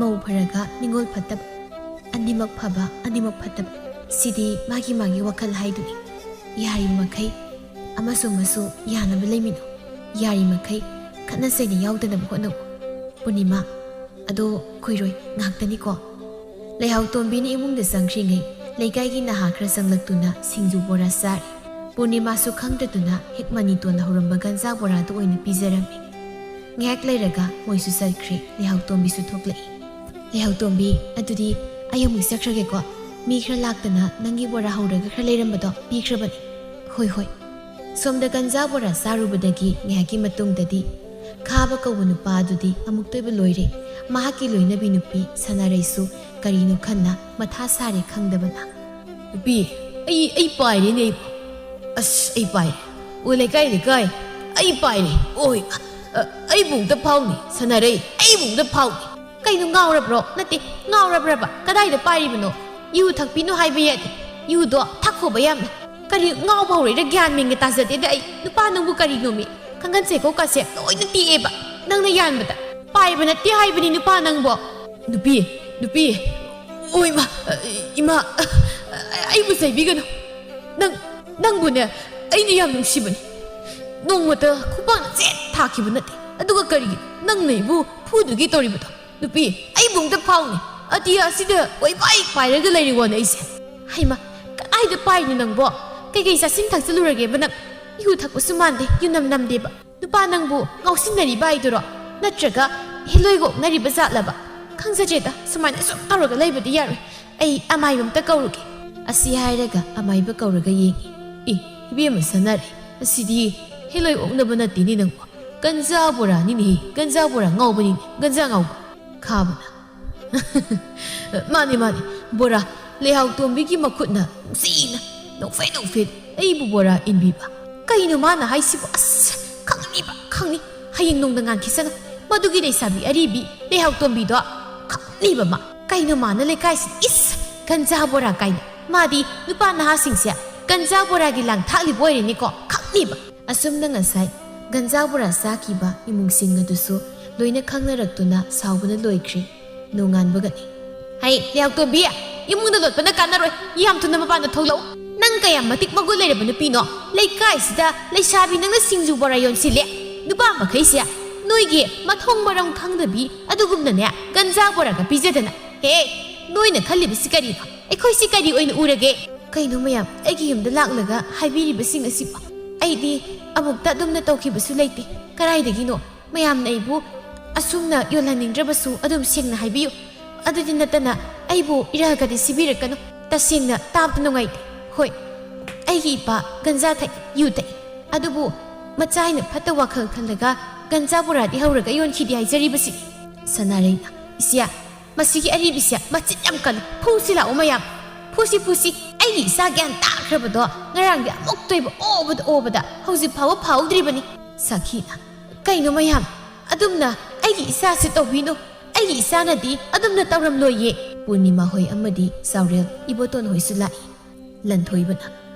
ꯃꯧ ꯐꯔꯒ ꯅꯤꯡꯉꯣꯜ ꯐꯠꯇꯕ, ꯑꯅꯤꯃꯛ ꯐꯕ, ꯑꯅꯤꯃꯛ ꯐꯠꯇꯕ꯫ ꯁꯤꯗꯤ ꯃꯥꯒꯤ ꯃꯥꯒꯤ ꯋꯥꯈꯜ ꯍꯥꯏꯗꯨꯅꯤ꯫ ꯌꯥꯔꯤꯕꯃꯈꯩ ꯑꯃꯁꯨ ꯑꯃꯁꯨ ꯌꯥꯅꯕ ꯂꯩꯃꯤꯟꯅꯧ꯫ ꯌꯥꯔꯤꯃꯈꯩ ꯈꯠꯅ ꯆꯩꯅ ꯌꯥꯎꯗꯅꯕ ꯍꯣꯠꯅꯧ꯫ ꯄꯨꯔꯅꯤꯃꯥ, ꯑꯗꯣ ꯈꯣꯏꯔꯣꯏ, ꯉꯥꯏꯍꯥꯛꯇꯅꯤꯀꯣ꯫ ꯂꯩꯍꯥꯎ ꯇꯣꯝꯕꯤꯅ ꯏꯃꯨꯡꯗ ꯆꯪꯈ꯭ꯔꯤꯉꯩ ꯂꯩꯀꯥꯏꯒꯤ ꯅꯍꯥ ꯈꯔ ꯆꯪꯂꯛꯇꯨꯅ ꯁꯤꯡꯖꯨ ꯕꯣꯔꯥ ꯆꯥꯔꯤ꯫ ꯄꯨꯔꯅꯤꯃꯥꯁꯨ ꯈꯪꯗꯗꯨꯅ ꯍꯦꯛ ꯃꯅꯤꯇꯣꯟꯗ ꯍꯧꯔꯝꯕ ꯒꯟꯖꯥ ꯕꯣꯔꯥꯗꯨ ꯑꯣꯏꯅ ꯄꯤꯖꯔꯝꯃꯤ꯫ ꯉꯥꯏꯍꯥꯛ ꯂꯩꯔꯒ ꯃꯣꯏꯁꯨ ꯆꯠꯈ꯭ꯔꯦ꯫ ꯂꯩꯍꯥꯎ ꯇꯣꯝꯕꯤꯁꯨ ꯊꯣꯛꯂꯛꯏ꯫ ꯂꯩꯍꯥꯎ ꯇꯣꯝꯕꯤ, ꯑꯗꯨꯗꯤ ꯑꯩ ꯑꯃꯨꯛ ꯆꯠꯈ꯭ꯔꯒꯦꯀꯣ꯫ ꯃꯤ ꯈꯔ ꯂꯥꯛꯇꯅ ꯅꯪꯒꯤ ꯕꯣꯔꯥ ꯍꯧꯔꯒ ꯈꯔ ꯂꯩꯔꯝꯕꯗꯣ ꯄꯤꯈ꯭ꯔꯕꯅꯤ꯫ ꯍꯣꯏ, ꯍꯣꯏ꯫ ꯁꯣꯝꯗ ꯒꯟꯖꯥ ꯕꯣꯔꯥ ꯆꯥꯔꯨꯕꯗꯒꯤ ꯉꯥꯏꯍꯥꯛꯀꯤ ꯃꯇꯨꯡꯗꯗꯤ ꯈꯥꯕ ꯀꯧꯕ ꯅꯨꯄꯥ ꯑꯗꯨꯗꯤ ꯑꯃꯨꯛꯇ ꯑꯣꯏꯕ ꯂꯣꯏꯔꯦ꯫ ꯃꯍꯥꯛꯀꯤ ꯂꯣꯏꯅꯕꯤ ꯅꯨꯄꯤ ꯁꯅꯥꯔꯩꯁꯨ ꯀꯔꯤꯅꯣ ꯈꯟꯅ ꯃꯊꯥ ꯁꯥꯔꯦ ꯈꯪꯗꯕꯅ꯫ ꯅꯨꯄꯤ, ꯑꯩ, ꯑꯩ ꯄꯥꯏꯔꯦꯅꯦ ꯑꯩꯕꯨ꯫ ꯑꯁ, ꯑꯩ ꯄꯥꯏꯔꯦ꯫ ꯑꯣ, ꯂꯩꯀꯥꯏ, ꯂꯩꯀꯥꯏ, ꯑꯩ ꯄꯥꯏꯔꯦ꯫ ꯑꯣꯏ, ꯑ, ꯑꯩꯕꯨ ꯑꯝꯇ ꯐꯥꯎꯅꯤ, ꯁꯅꯥꯔꯩ, ꯑꯩꯕꯨ ꯑꯝꯇ ꯐꯥꯎꯅꯤ꯫ ꯀꯩꯅꯣ, ꯉꯥꯎꯔꯕ꯭ꯔꯣ? ꯅꯠꯇꯦ, ꯉꯥꯎꯔꯕ꯭ꯔꯕ? ꯀꯗꯥꯏꯗ ꯄꯥꯏꯔꯤꯕꯅꯣ? ꯌꯨ ꯊꯛꯄꯤꯅꯨ ꯍꯥꯏꯕ ꯌꯥꯗꯦ꯫ ꯌꯨꯗꯣ ꯊꯛꯈꯣꯕ ꯌꯥꯝꯅ꯫ ꯀꯔꯤ ꯉꯥꯎꯕ ꯍꯧꯔꯛꯏꯔ ꯒ꯭ꯌꯥꯟ ꯃꯦꯟꯒ ꯇꯥꯖꯗꯦꯗ ꯑꯩ꯫ ꯅꯨꯄꯥ ꯅꯪꯕꯨ ꯀꯔꯤꯅꯣꯃꯤ? ꯈꯪꯒꯟ ꯁꯦꯀꯧꯀꯥꯁꯦ ꯂꯣꯏꯅ ꯇꯦꯛꯑꯦꯕ ꯅꯪꯅ ꯌꯥꯟꯕꯗ꯫ ꯄꯥꯏꯕ ꯅꯠꯇꯦ ꯍꯥꯏꯕꯅꯤ ꯅꯨꯄꯥ ꯅꯪꯕꯣ꯫ ꯅꯨꯄꯤ, ꯅꯨꯄꯤ, ꯑꯣ ꯏꯃꯥ, ꯏꯃꯥ, ꯑꯩꯕꯨ ꯆꯩꯕꯤꯒꯅꯨ꯫ ꯅꯪ, ꯅꯪꯕꯨꯅꯦ ꯑꯩꯅ ꯌꯥꯝ ꯅꯨꯡꯁꯤꯕꯅꯤ꯫ ꯅꯣꯡꯃꯇ ꯈꯨꯄꯥꯛꯅ ꯆꯦꯠ ꯊꯥꯈꯤꯕ ꯅꯠꯇꯦ꯫ ꯑꯗꯨꯒ ꯀꯔꯤꯒꯤ ꯅꯪꯅ ꯑꯩꯕꯨ ꯐꯨꯗꯨꯒꯤ ꯇꯧꯔꯤꯕꯗꯣ? ꯅꯨꯄꯤ, ꯑꯩꯕꯨ ꯑꯝꯇ ꯐꯥꯎꯅꯦ꯫ ꯑꯇꯤꯌꯥ ꯑꯁꯤꯗ ꯀꯣꯏꯄꯥꯏ ꯄꯥꯏꯔꯒ ꯂꯩꯔꯤꯕꯣꯅꯦ ꯑꯩꯁꯦ꯫ ꯍꯩꯃꯥ, ꯀꯗꯥꯏꯗ ꯄꯥꯏꯅꯣ ꯅꯪꯕꯣ? ꯀꯩꯀꯩ ꯆꯥꯁꯤꯟ ꯊꯛꯆꯜꯂꯨꯔꯒꯦꯕ ꯅꯪ? ꯌꯨ ꯊꯛꯄꯁꯨ ꯃꯥꯟꯗꯦ, ꯌꯨꯅꯝ ꯅꯝꯗꯦꯕ꯫ ꯅꯨꯄꯥ ꯅꯪꯕꯨ ꯉꯥꯎꯁꯤꯟꯅꯔꯤꯕ ꯍꯥꯏꯗꯨꯔꯣ? ꯅꯠꯇ꯭ꯔꯒ ꯍꯦꯂꯣꯏꯒ ꯑꯣꯛꯅꯔꯤꯕ ꯖꯥꯠꯂꯕ? "ꯈꯪꯖꯗ꯭ꯔꯦꯗ, ꯁꯨꯃꯥꯏꯅ ꯁꯨꯝ ꯇꯧꯔꯒ ꯂꯩꯕꯗꯤ ꯌꯥꯔꯣꯏ꯫ ꯑꯩ ꯑꯃꯥꯏꯕ ꯑꯝꯇ ꯀꯧꯔꯨꯒꯦ"꯫ ꯑꯁꯤ ꯍꯥꯏꯔꯒ ꯑꯃꯥꯏꯕ ꯀꯧꯔꯒ ꯌꯦꯡꯉꯤ꯫ "ꯑꯦ, ꯏꯕꯦꯝꯃ ꯁꯥꯟꯅꯔꯦ, ꯑꯁꯤꯗꯤ ꯍꯦꯂꯣꯏ ꯑꯣꯛꯅꯕ ꯅꯠꯇꯦꯅꯦ ꯅꯪꯕꯣ꯫ ꯒꯟꯖꯥ ꯕꯣꯔꯥꯅꯤꯅꯦꯍꯦ, ꯒꯟꯖꯥ ꯕꯣꯔꯥ ꯉꯥꯎꯕꯅꯤꯅꯦ, ꯒꯟꯖꯥ ꯉꯥꯎꯕ"꯫ ꯈꯥꯕꯅ, "ꯃꯥꯅꯦ, ꯃꯥꯅꯦ, ꯕꯣꯔꯥ, ꯂꯩꯍꯥꯎ ꯇꯣꯝꯕꯤꯒꯤ ꯃꯈꯨꯠꯅ ꯅꯨꯡꯁꯤꯅ ꯅꯣꯛꯐꯦꯠ ꯅꯣꯛꯐꯦꯠ ꯑꯩꯕꯨ ꯕꯣꯔꯥ ꯏꯟꯕꯤꯕ"꯫ ꯀꯩꯅꯣ ꯃꯥꯅ ꯍꯥꯏꯁꯤꯕꯣ? ꯑꯁ, ꯈꯪꯅꯤꯕ, ꯈꯪꯅꯤ꯫ ꯍꯌꯦꯡ ꯅꯣꯡꯗ ꯉꯥꯟꯈꯤꯁꯅꯨ꯫ ꯃꯗꯨꯒꯤ ꯂꯩꯁꯥꯕꯤ ꯑꯔꯤꯕꯤ ꯂꯩꯍꯥꯎ ꯇꯣꯝꯕꯤꯗꯣ ꯈꯪꯅꯤꯕ ꯃꯥ꯫ ꯀꯩꯅꯣ ꯃꯥꯅ ꯂꯩꯀꯥꯏꯁꯤ, ꯏꯁ, ꯒꯟꯖꯥ ꯕꯣꯔꯥ ꯀꯥꯏꯅ꯫ ꯃꯥꯗꯤ ꯅꯨꯄꯥ ꯅꯍꯥꯁꯤꯡꯁꯦ ꯒꯟꯖꯥ ꯕꯣꯔꯥꯒꯤ ꯂꯥꯡ ꯊꯥꯛꯂꯤꯕ ꯑꯣꯏꯔꯦꯅꯦꯀꯣ, ꯈꯪꯅꯤꯕ꯫ ꯑꯁꯨꯝꯅ ꯉꯁꯥꯏ ꯒꯟꯖꯥ ꯕꯣꯔꯥ ꯆꯥꯈꯤꯕ ꯏꯃꯨꯡꯁꯤꯡ ꯑꯗꯨꯁꯨ ꯂꯣꯏꯅ ꯈꯪꯅꯔꯛꯇꯨꯅ ꯁꯥꯎꯕꯅ ꯂꯣꯏꯈ꯭ꯔꯦ꯫ ꯅꯣꯡꯉꯥꯟꯕꯒꯅꯤ꯫ "ꯍꯩ, ꯂꯩꯍꯥꯎꯇꯣꯝꯕꯤ, ꯏꯃꯨꯡꯗ ꯂꯣꯠꯄꯅ ꯀꯥꯟꯅꯔꯣꯏ꯫ ꯌꯥꯝ ꯊꯨꯅ ꯃꯄꯥꯟꯗ ꯊꯣꯛꯂꯛꯎ꯫ ꯅꯪ ꯀꯌꯥꯝ ꯃꯇꯤꯛ ꯃꯒꯨꯟ ꯂꯩꯔꯕ ꯅꯨꯄꯤꯅꯣ? ꯂꯩꯀꯥꯏꯁꯤꯗ ꯂꯩꯁꯥꯕꯤ ꯅꯪꯅ ꯁꯤꯡꯖꯨ ꯕꯣꯔꯥ ꯌꯣꯟꯁꯤꯜꯂꯦ꯫ ꯅꯨꯄꯥ ꯃꯈꯩꯁꯦ ꯅꯣꯏꯒꯤ ꯃꯊꯣꯡ ꯃꯔꯝ ꯈꯪꯗꯕꯤ ꯑꯗꯨꯒꯨꯝꯅꯅꯦ, ꯒꯟꯖꯥ ꯕꯣꯔꯥꯒ ꯄꯤꯖꯗꯅ꯫ ꯍꯦ, ꯅꯣꯏꯅ ꯈꯜꯂꯤꯕꯁꯤ ꯀꯔꯤꯅꯣ? ꯑꯩꯈꯣꯏꯁꯤ ꯀꯔꯤ ꯑꯣꯏꯅ ꯎꯔꯒꯦ?" ꯀꯩꯅꯣ ꯃꯌꯥꯝ, ꯑꯩꯒꯤ ꯌꯨꯝꯗ ꯂꯥꯛꯂꯒ ꯍꯥꯏꯕꯤꯔꯤꯕꯁꯤꯡ ꯑꯁꯤꯕꯨ? ꯑꯩꯗꯤ ꯑꯃꯨꯛꯇ ꯑꯗꯨꯝꯅ ꯇꯧꯈꯤꯕꯁꯨ ꯂꯩꯇꯦ꯫ ꯀꯗꯥꯏꯗꯒꯤꯅꯣ? ꯃꯌꯥꯝꯅ ꯑꯩꯕꯨ ꯑꯁꯨꯝꯅ ꯌꯣꯜꯍꯟꯅꯤꯡꯗ꯭ꯔꯕꯁꯨ ꯑꯗꯨꯝ ꯁꯦꯡꯅ ꯍꯥꯏꯕꯤꯌꯨ꯫ ꯑꯗꯨꯗꯤ ꯅꯠꯇꯅ ꯑꯩꯕꯨ ꯏꯔꯥꯜꯒꯗꯤ ꯁꯤꯕꯤꯔꯛꯀꯅꯨ꯫ ꯇꯁꯦꯡꯅ ꯇꯥꯕꯗ ꯅꯨꯡꯉꯥꯏꯇꯦ꯫ ꯍꯣꯏ, ꯑꯩꯒꯤ ꯏꯄꯥ ꯒꯟꯖꯥ ꯊꯛꯏ, ꯌꯨ ꯊꯛꯏ꯫ ꯑꯗꯨꯕꯨ ꯃꯆꯥ ꯑꯩꯅ ꯐꯠꯇ ꯋꯥꯈꯜ ꯈꯜꯂꯒ ꯒꯟꯖꯥ ꯕꯣꯔꯥꯗꯤ ꯍꯧꯔꯒ ꯌꯣꯟꯈꯤꯗꯦ ꯍꯥꯏꯖꯔꯤꯕꯁꯤꯅꯤ꯫ ꯁꯅꯥꯔꯩꯅ, "ꯏꯆꯦ, ꯃꯁꯤꯒꯤ ꯑꯔꯤꯕꯤꯁꯦ ꯃꯆꯤꯟ ꯌꯥꯝ ꯀꯜꯂꯤ꯫ ꯐꯨꯁꯤ ꯂꯥꯛꯑꯣ ꯃꯌꯥꯝ꯫ ꯐꯨꯁꯤ, ꯐꯨꯁꯤ꯫ ꯑꯩꯒꯤ ꯏꯆꯥ ꯒ꯭ꯌꯥꯟ ꯇꯥꯈ꯭ꯔꯕꯗꯣ ꯉꯔꯥꯡꯗꯤ ꯑꯃꯨꯛꯇꯣꯏꯕ ꯑꯣꯕꯗ ꯑꯣꯕꯗ ꯍꯧꯖꯤꯛ ꯐꯥꯎꯕ ꯐꯥꯍꯧꯗ꯭ꯔꯤꯕꯅꯤ"꯫ ꯁꯥꯈꯤꯅ, "ꯀꯩꯅꯣ ꯃꯌꯥꯝ? ꯑꯗꯨꯝꯅ ꯑꯩꯒꯤ ꯏꯆꯥꯁꯤ ꯇꯧꯕꯤꯅꯨ꯫ ꯑꯩꯒꯤ ꯏꯆꯥꯅꯗꯤ ꯑꯗꯨꯝꯅ ꯇꯧꯔꯝꯂꯣꯏꯌꯦ"꯫ ꯄꯨꯔꯅꯤꯃꯥ ꯍꯣꯏ ꯑꯃꯗꯤ ꯆꯥꯎꯔꯦꯜ ꯏꯕꯣꯇꯣꯟ ꯍꯣꯏꯁꯨ ꯂꯥꯛꯏ꯫ ꯂꯟꯊꯣꯏꯕꯅ,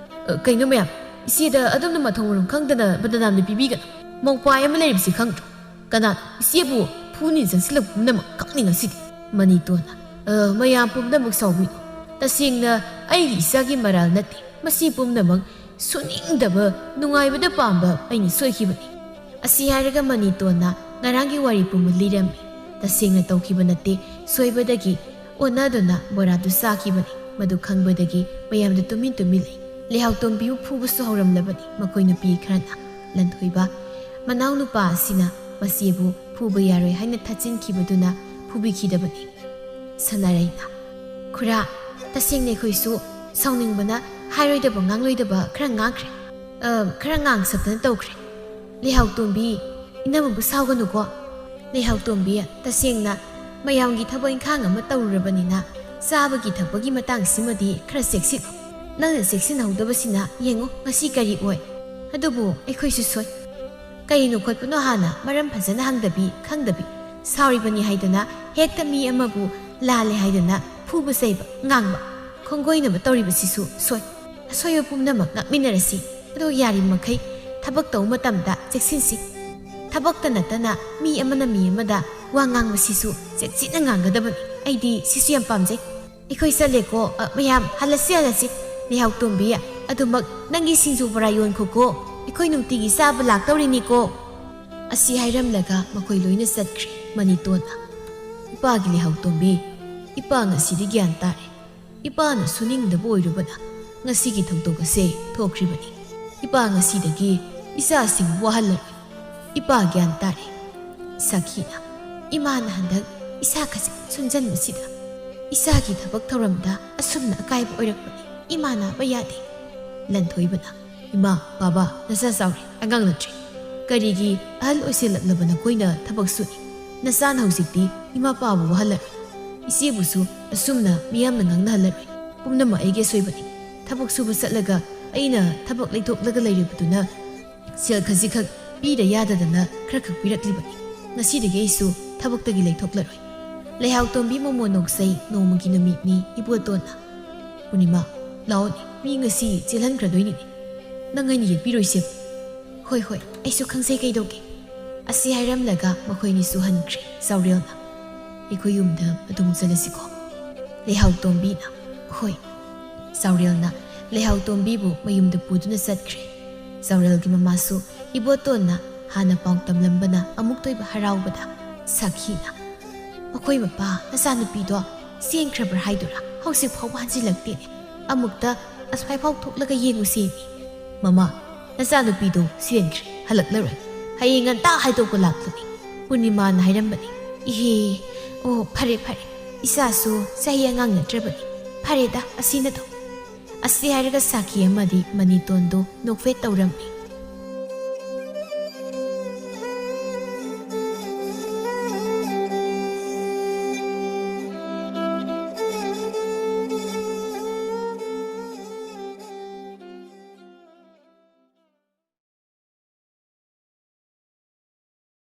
"ꯑ, ꯀꯩꯅꯣ ꯃꯌꯥꯝ? ꯏꯆꯦꯗ ꯑꯗꯨꯝꯅ ꯃꯊꯣꯡ ꯃꯔꯝ ꯈꯪꯗꯅ ꯕꯗꯅꯥꯝꯗ ꯄꯤꯕꯤꯒꯅꯨ꯫ ꯃꯧꯄ꯭ꯋꯥ ꯑꯃ ꯂꯩꯔꯤꯕꯁꯤ ꯈꯪꯗ꯭ꯔꯣ? ꯀꯅꯥꯅꯣ ꯏꯆꯦꯕꯨ ꯐꯨꯅꯤ ꯆꯪꯁꯤꯜꯂꯛꯄ ꯄꯨꯝꯅꯃꯛ ꯀꯞꯅꯤ ꯉꯁꯤꯗꯤ"꯫ ꯃꯅꯤꯇꯣꯟꯅ, "ꯑ, ꯃꯌꯥꯝ ꯄꯨꯝꯅꯃꯛ ꯁꯥꯎꯕꯤꯅꯨ꯫ ꯇꯁꯦꯡꯅ ꯑꯩꯒꯤ ꯏꯆꯥꯒꯤ ꯃꯔꯥꯜ ꯅꯠꯇꯦ꯫ ꯃꯁꯤ ꯄꯨꯝꯅꯃꯛ ꯁꯨꯅꯤꯡꯗꯕ, ꯅꯨꯡꯉꯥꯏꯕꯗ ꯄꯥꯝꯕ ꯑꯩꯅ ꯁꯣꯏꯈꯤꯕꯅꯤ"꯫ ꯑꯁꯤ ꯍꯥꯏꯔꯒ ꯃꯅꯤꯇꯣꯟꯅ ꯉꯔꯥꯡꯒꯤ ꯋꯥꯔꯤ ꯄꯨꯝꯕ ꯂꯤꯔꯝꯃꯤ꯫ ꯇꯁꯦꯡꯅ ꯇꯧꯈꯤꯕ ꯅꯠꯇꯦ, ꯁꯣꯏꯕꯗꯒꯤ ꯑꯣꯟꯅꯗꯨꯅ ꯕꯣꯔꯥꯗꯨ ꯆꯥꯈꯤꯕꯅꯤ꯫ ꯃꯗꯨ ꯈꯪꯕꯗꯒꯤ ꯃꯌꯥꯝꯗ ꯇꯨꯃꯤꯟ ꯇꯨꯃꯤꯟ ꯂꯩ꯫ ꯂꯩꯍꯥꯎꯇꯣꯝꯕꯤꯕꯨ ꯐꯨꯕꯁꯨ ꯍꯧꯔꯝꯂꯕꯅꯤ ꯃꯈꯣꯏ ꯅꯨꯄꯤ ꯈꯔꯅ꯫ ꯂꯟꯊꯣꯏꯕ, ꯃꯅꯥꯎꯅꯨꯄꯥ ꯑꯁꯤꯅ ꯃꯆꯦꯕꯨ ꯐꯨꯕ ꯌꯥꯔꯣꯏ ꯍꯥꯏꯅ ꯊꯥꯖꯤꯟꯈꯤꯕꯗꯨꯅ ꯐꯨꯕꯤꯈꯤꯗꯕꯅꯤ꯫ ꯁꯅꯥꯔꯩꯅ, "ꯈꯨꯔꯥ, ꯇꯁꯦꯡꯅ ꯑꯩꯈꯣꯏꯁꯨ ꯁꯥꯎꯅꯤꯡꯕꯅ ꯍꯥꯏꯔꯣꯏꯗꯕ ꯉꯥꯡꯂꯣꯏꯗꯕ ꯈꯔ ꯉꯥꯡꯈ꯭ꯔꯦ꯫ ꯑ, ꯈꯔ ꯉꯥꯡꯁꯛꯇꯅ ꯇꯧꯈ꯭ꯔꯦ꯫ ꯂꯩꯍꯥꯎꯇꯣꯝꯕꯤ, ꯏꯅꯝꯃꯕꯨ ꯁꯥꯎꯒꯅꯨꯀꯣ꯫ ꯂꯩꯍꯥꯎꯇꯣꯝꯕꯤ, ꯇꯁꯦꯡꯅ ꯃꯌꯥꯝꯒꯤ ꯊꯕꯛ ꯏꯪꯈꯥꯡ ꯑꯃ ꯇꯧꯔꯨꯔꯕꯅꯤꯅ ꯆꯥꯕꯒꯤ ꯊꯛꯄꯒꯤ ꯃꯇꯥꯡꯁꯤꯃꯗꯤ ꯈꯔ ꯆꯦꯛꯁꯤꯜꯂꯨ꯫ ꯅꯪꯅ ꯆꯦꯛꯁꯤꯟꯍꯧꯗꯕꯁꯤꯅ ꯌꯦꯡꯉꯨ ꯉꯁꯤ ꯀꯔꯤ ꯑꯣꯏ꯫ ꯑꯗꯨꯕꯨ ꯑꯩꯈꯣꯏꯁꯨ ꯁꯣꯏ꯫ ꯀꯔꯤꯅꯣ ꯈꯣꯠꯄꯅꯣ ꯍꯥꯟꯅ ꯃꯔꯝ ꯐꯖꯅ ꯍꯪꯗꯕꯤ ꯈꯪꯗꯕꯤ, ꯁꯥꯎꯔꯤꯕꯅꯤ ꯍꯥꯏꯗꯅ ꯍꯦꯛꯇ ꯃꯤ ꯑꯃꯕꯨ ꯂꯥꯜꯂꯦ ꯍꯥꯏꯗꯅ ꯐꯨꯕ ꯆꯩꯕ, ꯉꯥꯡꯕ, ꯈꯣꯡꯒꯣꯏꯅꯕ ꯇꯧꯔꯤꯕꯁꯤꯁꯨ ꯁꯣꯏ꯫ ꯑꯁꯣꯏꯕ ꯄꯨꯝꯅꯃꯛ ꯉꯥꯛꯃꯤꯟꯅꯔꯁꯤ꯫ ꯑꯗꯣ ꯌꯥꯔꯤꯕꯃꯈꯩ ꯊꯕꯛ ꯇꯧꯕ ꯃꯇꯝꯗ ꯆꯦꯛꯁꯤꯟꯁꯤ꯫ ꯊꯕꯛꯇ ꯅꯠꯇꯅ ꯃꯤ ꯑꯃꯅ ꯃꯤ ꯑꯃꯗ ꯋꯥ ꯉꯥꯡꯕꯁꯤꯁꯨ ꯆꯦꯛꯁꯤꯟꯅ ꯉꯥꯡꯒꯗꯕꯅꯤ꯫ ꯑꯩꯗꯤ ꯁꯤꯁꯨ ꯌꯥꯝ ꯄꯥꯝꯖꯩ꯫ ꯑꯩꯈꯣꯏ ꯆꯠꯂꯦꯀꯣ, ꯑ, ꯃꯌꯥꯝ, ꯍꯜꯂꯁꯤ, ꯍꯜꯂꯁꯤ꯫ ꯂꯩꯍꯥꯎꯇꯣꯝꯕꯤ, ꯑꯗꯨꯃꯛ ꯅꯪꯒꯤ ꯁꯤꯡꯖꯨ ꯕꯣꯔꯥ ꯌꯣꯟꯈꯣꯀꯣ꯫ ꯑꯩꯈꯣꯏ ꯅꯨꯡꯇꯤꯒꯤ ꯆꯥꯕ ꯂꯥꯛꯇꯧꯔꯤꯅꯤꯀꯣ꯫ ꯑꯁꯤ ꯍꯥꯏꯔꯝꯂꯒ ꯃꯈꯣꯏ ꯂꯣꯏꯅ ꯆꯠꯈ꯭ꯔꯦ꯫ ꯃꯅꯤꯇꯣꯟꯅ, "ꯏꯄꯥꯒꯤ ꯂꯩꯍꯥꯎꯇꯣꯝꯕꯤ, ꯏꯄꯥ ꯉꯁꯤꯗꯤ ꯒ꯭ꯌꯥꯟ ꯇꯥꯔꯦ꯫ ꯏꯄꯥꯅ ꯁꯨꯅꯤꯡꯗꯕ ꯑꯣꯏꯔꯨꯕꯅ ꯉꯁꯤꯒꯤ ꯊꯧꯗꯣꯛ ꯑꯁꯦ ꯊꯣꯛꯈ꯭ꯔꯤꯕꯅꯤ꯫ ꯏꯄꯥ ꯉꯁꯤꯗꯒꯤ ꯏꯆꯥꯁꯤꯡ ꯋꯥꯍꯜꯂꯔꯣꯏ꯫ ꯏꯄꯥ ꯒ꯭ꯌꯥꯟ ꯇꯥꯔꯦ꯫" ꯁꯈꯤꯅ, "ꯏꯃꯥꯅ ꯍꯟꯗꯛ ꯏꯁꯥ ꯈꯖꯤꯛ ꯁꯣꯟꯖꯟꯕꯁꯤꯗ ꯏꯆꯥꯒꯤ ꯊꯕꯛ ꯊꯧꯔꯝꯗ ꯑꯁꯨꯝꯅ ꯑꯀꯥꯏꯕ ꯑꯣꯏꯔꯛꯄꯅꯤ꯫ ꯏꯃꯥ ꯅꯥꯕ ꯌꯥꯗꯦ꯫" ꯂꯟꯊꯣꯏꯕꯅ, "ꯏꯃꯥ, ꯕꯥꯕꯥ, ꯅꯆꯥ ꯆꯥꯎꯔꯦ, ꯑꯉꯥꯡ ꯅꯠꯇ꯭ꯔꯦ꯫ ꯀꯔꯤꯒꯤ ꯑꯍꯜ ꯑꯣꯏꯁꯤꯜꯂꯛꯂꯕ ꯅꯈꯣꯏꯅ ꯊꯕꯛ ꯁꯨꯅꯤ? ꯅꯆꯥꯅ ꯍꯧꯖꯤꯛꯇꯤ ꯏꯃꯥ ꯄꯥꯕ ꯋꯥꯍꯜꯂꯔꯣꯏ꯫ ꯏꯆꯦꯕꯨꯁꯨ ꯑꯁꯨꯝꯅ ꯃꯤꯌꯥꯝꯅ ꯉꯥꯡꯅꯍꯜꯂꯔꯣꯏ꯫ ꯄꯨꯝꯅꯃꯛ ꯑꯩꯒꯤ ꯑꯁꯣꯏꯕꯅꯤ꯫ ꯊꯕꯛ ꯁꯨꯕ ꯆꯠꯂꯒ ꯑꯩꯅ ꯊꯕꯛ ꯂꯩꯊꯣꯛꯂꯒ ꯂꯩꯔꯤꯕꯗꯨꯅ ꯁꯦꯜ ꯈꯖꯤꯛꯈꯛ ꯄꯤꯗ ꯌꯥꯗꯗꯅ ꯈꯔꯈꯛ ꯄꯤꯔꯛꯂꯤꯕꯅꯤ꯫ ꯉꯁꯤꯗꯒꯤ ꯑꯩꯁꯨ ꯊꯕꯛꯇꯒꯤ ꯂꯩꯊꯣꯛꯂꯔꯣꯏ꯫" ꯂꯩꯍꯥꯎꯇꯣꯝꯕꯤ ꯃꯣꯃꯣꯟ ꯅꯣꯛꯆꯩ꯫ ꯅꯣꯡꯃꯒꯤ ꯅꯨꯃꯤꯠꯅꯤ꯫ ꯏꯕꯣꯇꯣꯟꯅ, "ꯄꯨꯔꯅꯤꯃꯥ, ꯂꯥꯛꯑꯣꯅꯦ, ꯃꯤ ꯉꯁꯤ ꯆꯦꯜꯍꯟꯈ꯭ꯔꯗꯣꯏꯅꯤꯅꯦ꯫ ꯅꯪ ꯑꯩꯅ ꯌꯦꯠꯄꯤꯔꯣꯏꯁꯦ꯫" "ꯍꯣꯏ, ꯍꯣꯏ, ꯑꯩꯁꯨ ꯈꯪꯖꯩ ꯀꯩꯗꯧꯒꯦ꯫" ꯑꯁꯤ ꯍꯥꯏꯔꯝꯂꯒ ꯃꯈꯣꯏꯅꯤꯁꯨ ꯍꯟꯈ꯭ꯔꯦ꯫ ꯆꯥꯎꯔꯦꯜꯅ, "ꯑꯩꯈꯣꯏ ꯌꯨꯝꯗ ꯑꯗꯨꯝ ꯆꯠꯂꯁꯤꯀꯣ?" ꯂꯩꯍꯥꯎꯇꯣꯝꯕꯤꯅ, "ꯍꯣꯏ꯫" ꯆꯥꯎꯔꯦꯜꯅ ꯂꯩꯍꯥꯎꯇꯣꯝꯕꯤꯕꯨ ꯃꯌꯨꯝꯗ ꯄꯨꯗꯨꯅ ꯆꯠꯈ꯭ꯔꯦ꯫ ꯆꯥꯎꯔꯦꯜꯒꯤ ꯃꯃꯥꯁꯨ ꯏꯕꯣꯇꯣꯟꯅ ꯍꯥꯟꯅ ꯄꯥꯎ ꯇꯝꯂꯝꯕꯅ ꯑꯃꯨꯛꯇ ꯑꯣꯏꯕ ꯍꯔꯥꯎꯕꯗ, ꯁꯈꯤꯅ, "ꯃꯈꯣꯏ ꯃꯄꯥ ꯃꯆꯥꯅꯨꯄꯤꯗꯣ ꯆꯦꯟꯈ꯭ꯔꯕ꯭ꯔꯥ ꯍꯥꯏꯗꯨꯔꯥ? ꯍꯧꯖꯤꯛ ꯐꯥꯎꯕ ꯍꯟꯖꯤꯜꯂꯛꯇꯦꯅꯦ꯫ ꯑꯃꯨꯛꯇ ꯑꯁ꯭ꯋꯥꯏꯐꯥꯎ ꯊꯣꯛꯂꯒ ꯌꯦꯡꯉꯨꯁꯦ꯫" "ꯃꯃꯥ, ꯅꯆꯥꯅꯨꯄꯤꯗꯣ ꯆꯦꯟꯈ꯭ꯔꯦ, ꯍꯜꯂꯛꯂꯔꯣꯏ꯫ ꯍꯌꯦꯡ ꯉꯟꯇꯥ ꯍꯥꯏꯗꯣꯛꯄ ꯂꯥꯛꯂꯅꯤ꯫ ꯄꯨꯔꯅꯤꯃꯥꯅ ꯍꯥꯏꯔꯝꯕꯅꯤ꯫" "ꯏꯍꯦ, ꯑꯣ, ꯐꯔꯦ, ꯐꯔꯦ꯫ ꯏꯆꯥꯁꯨ ꯆꯍꯤ ꯑꯉꯥꯡ ꯅꯠꯇ꯭ꯔꯕꯅꯤ꯫ ꯐꯔꯦꯗ, ꯑꯁꯤꯅ ꯑꯗꯨꯝ꯫ ꯑꯁꯤ ꯍꯥꯏꯔꯒ ꯁꯥꯈꯤ ꯑꯃꯗꯤ ꯃꯅꯤꯇꯣꯟꯗꯨ ꯅꯣꯛꯐꯦꯠ ꯇꯧꯔꯝꯃꯤ꯫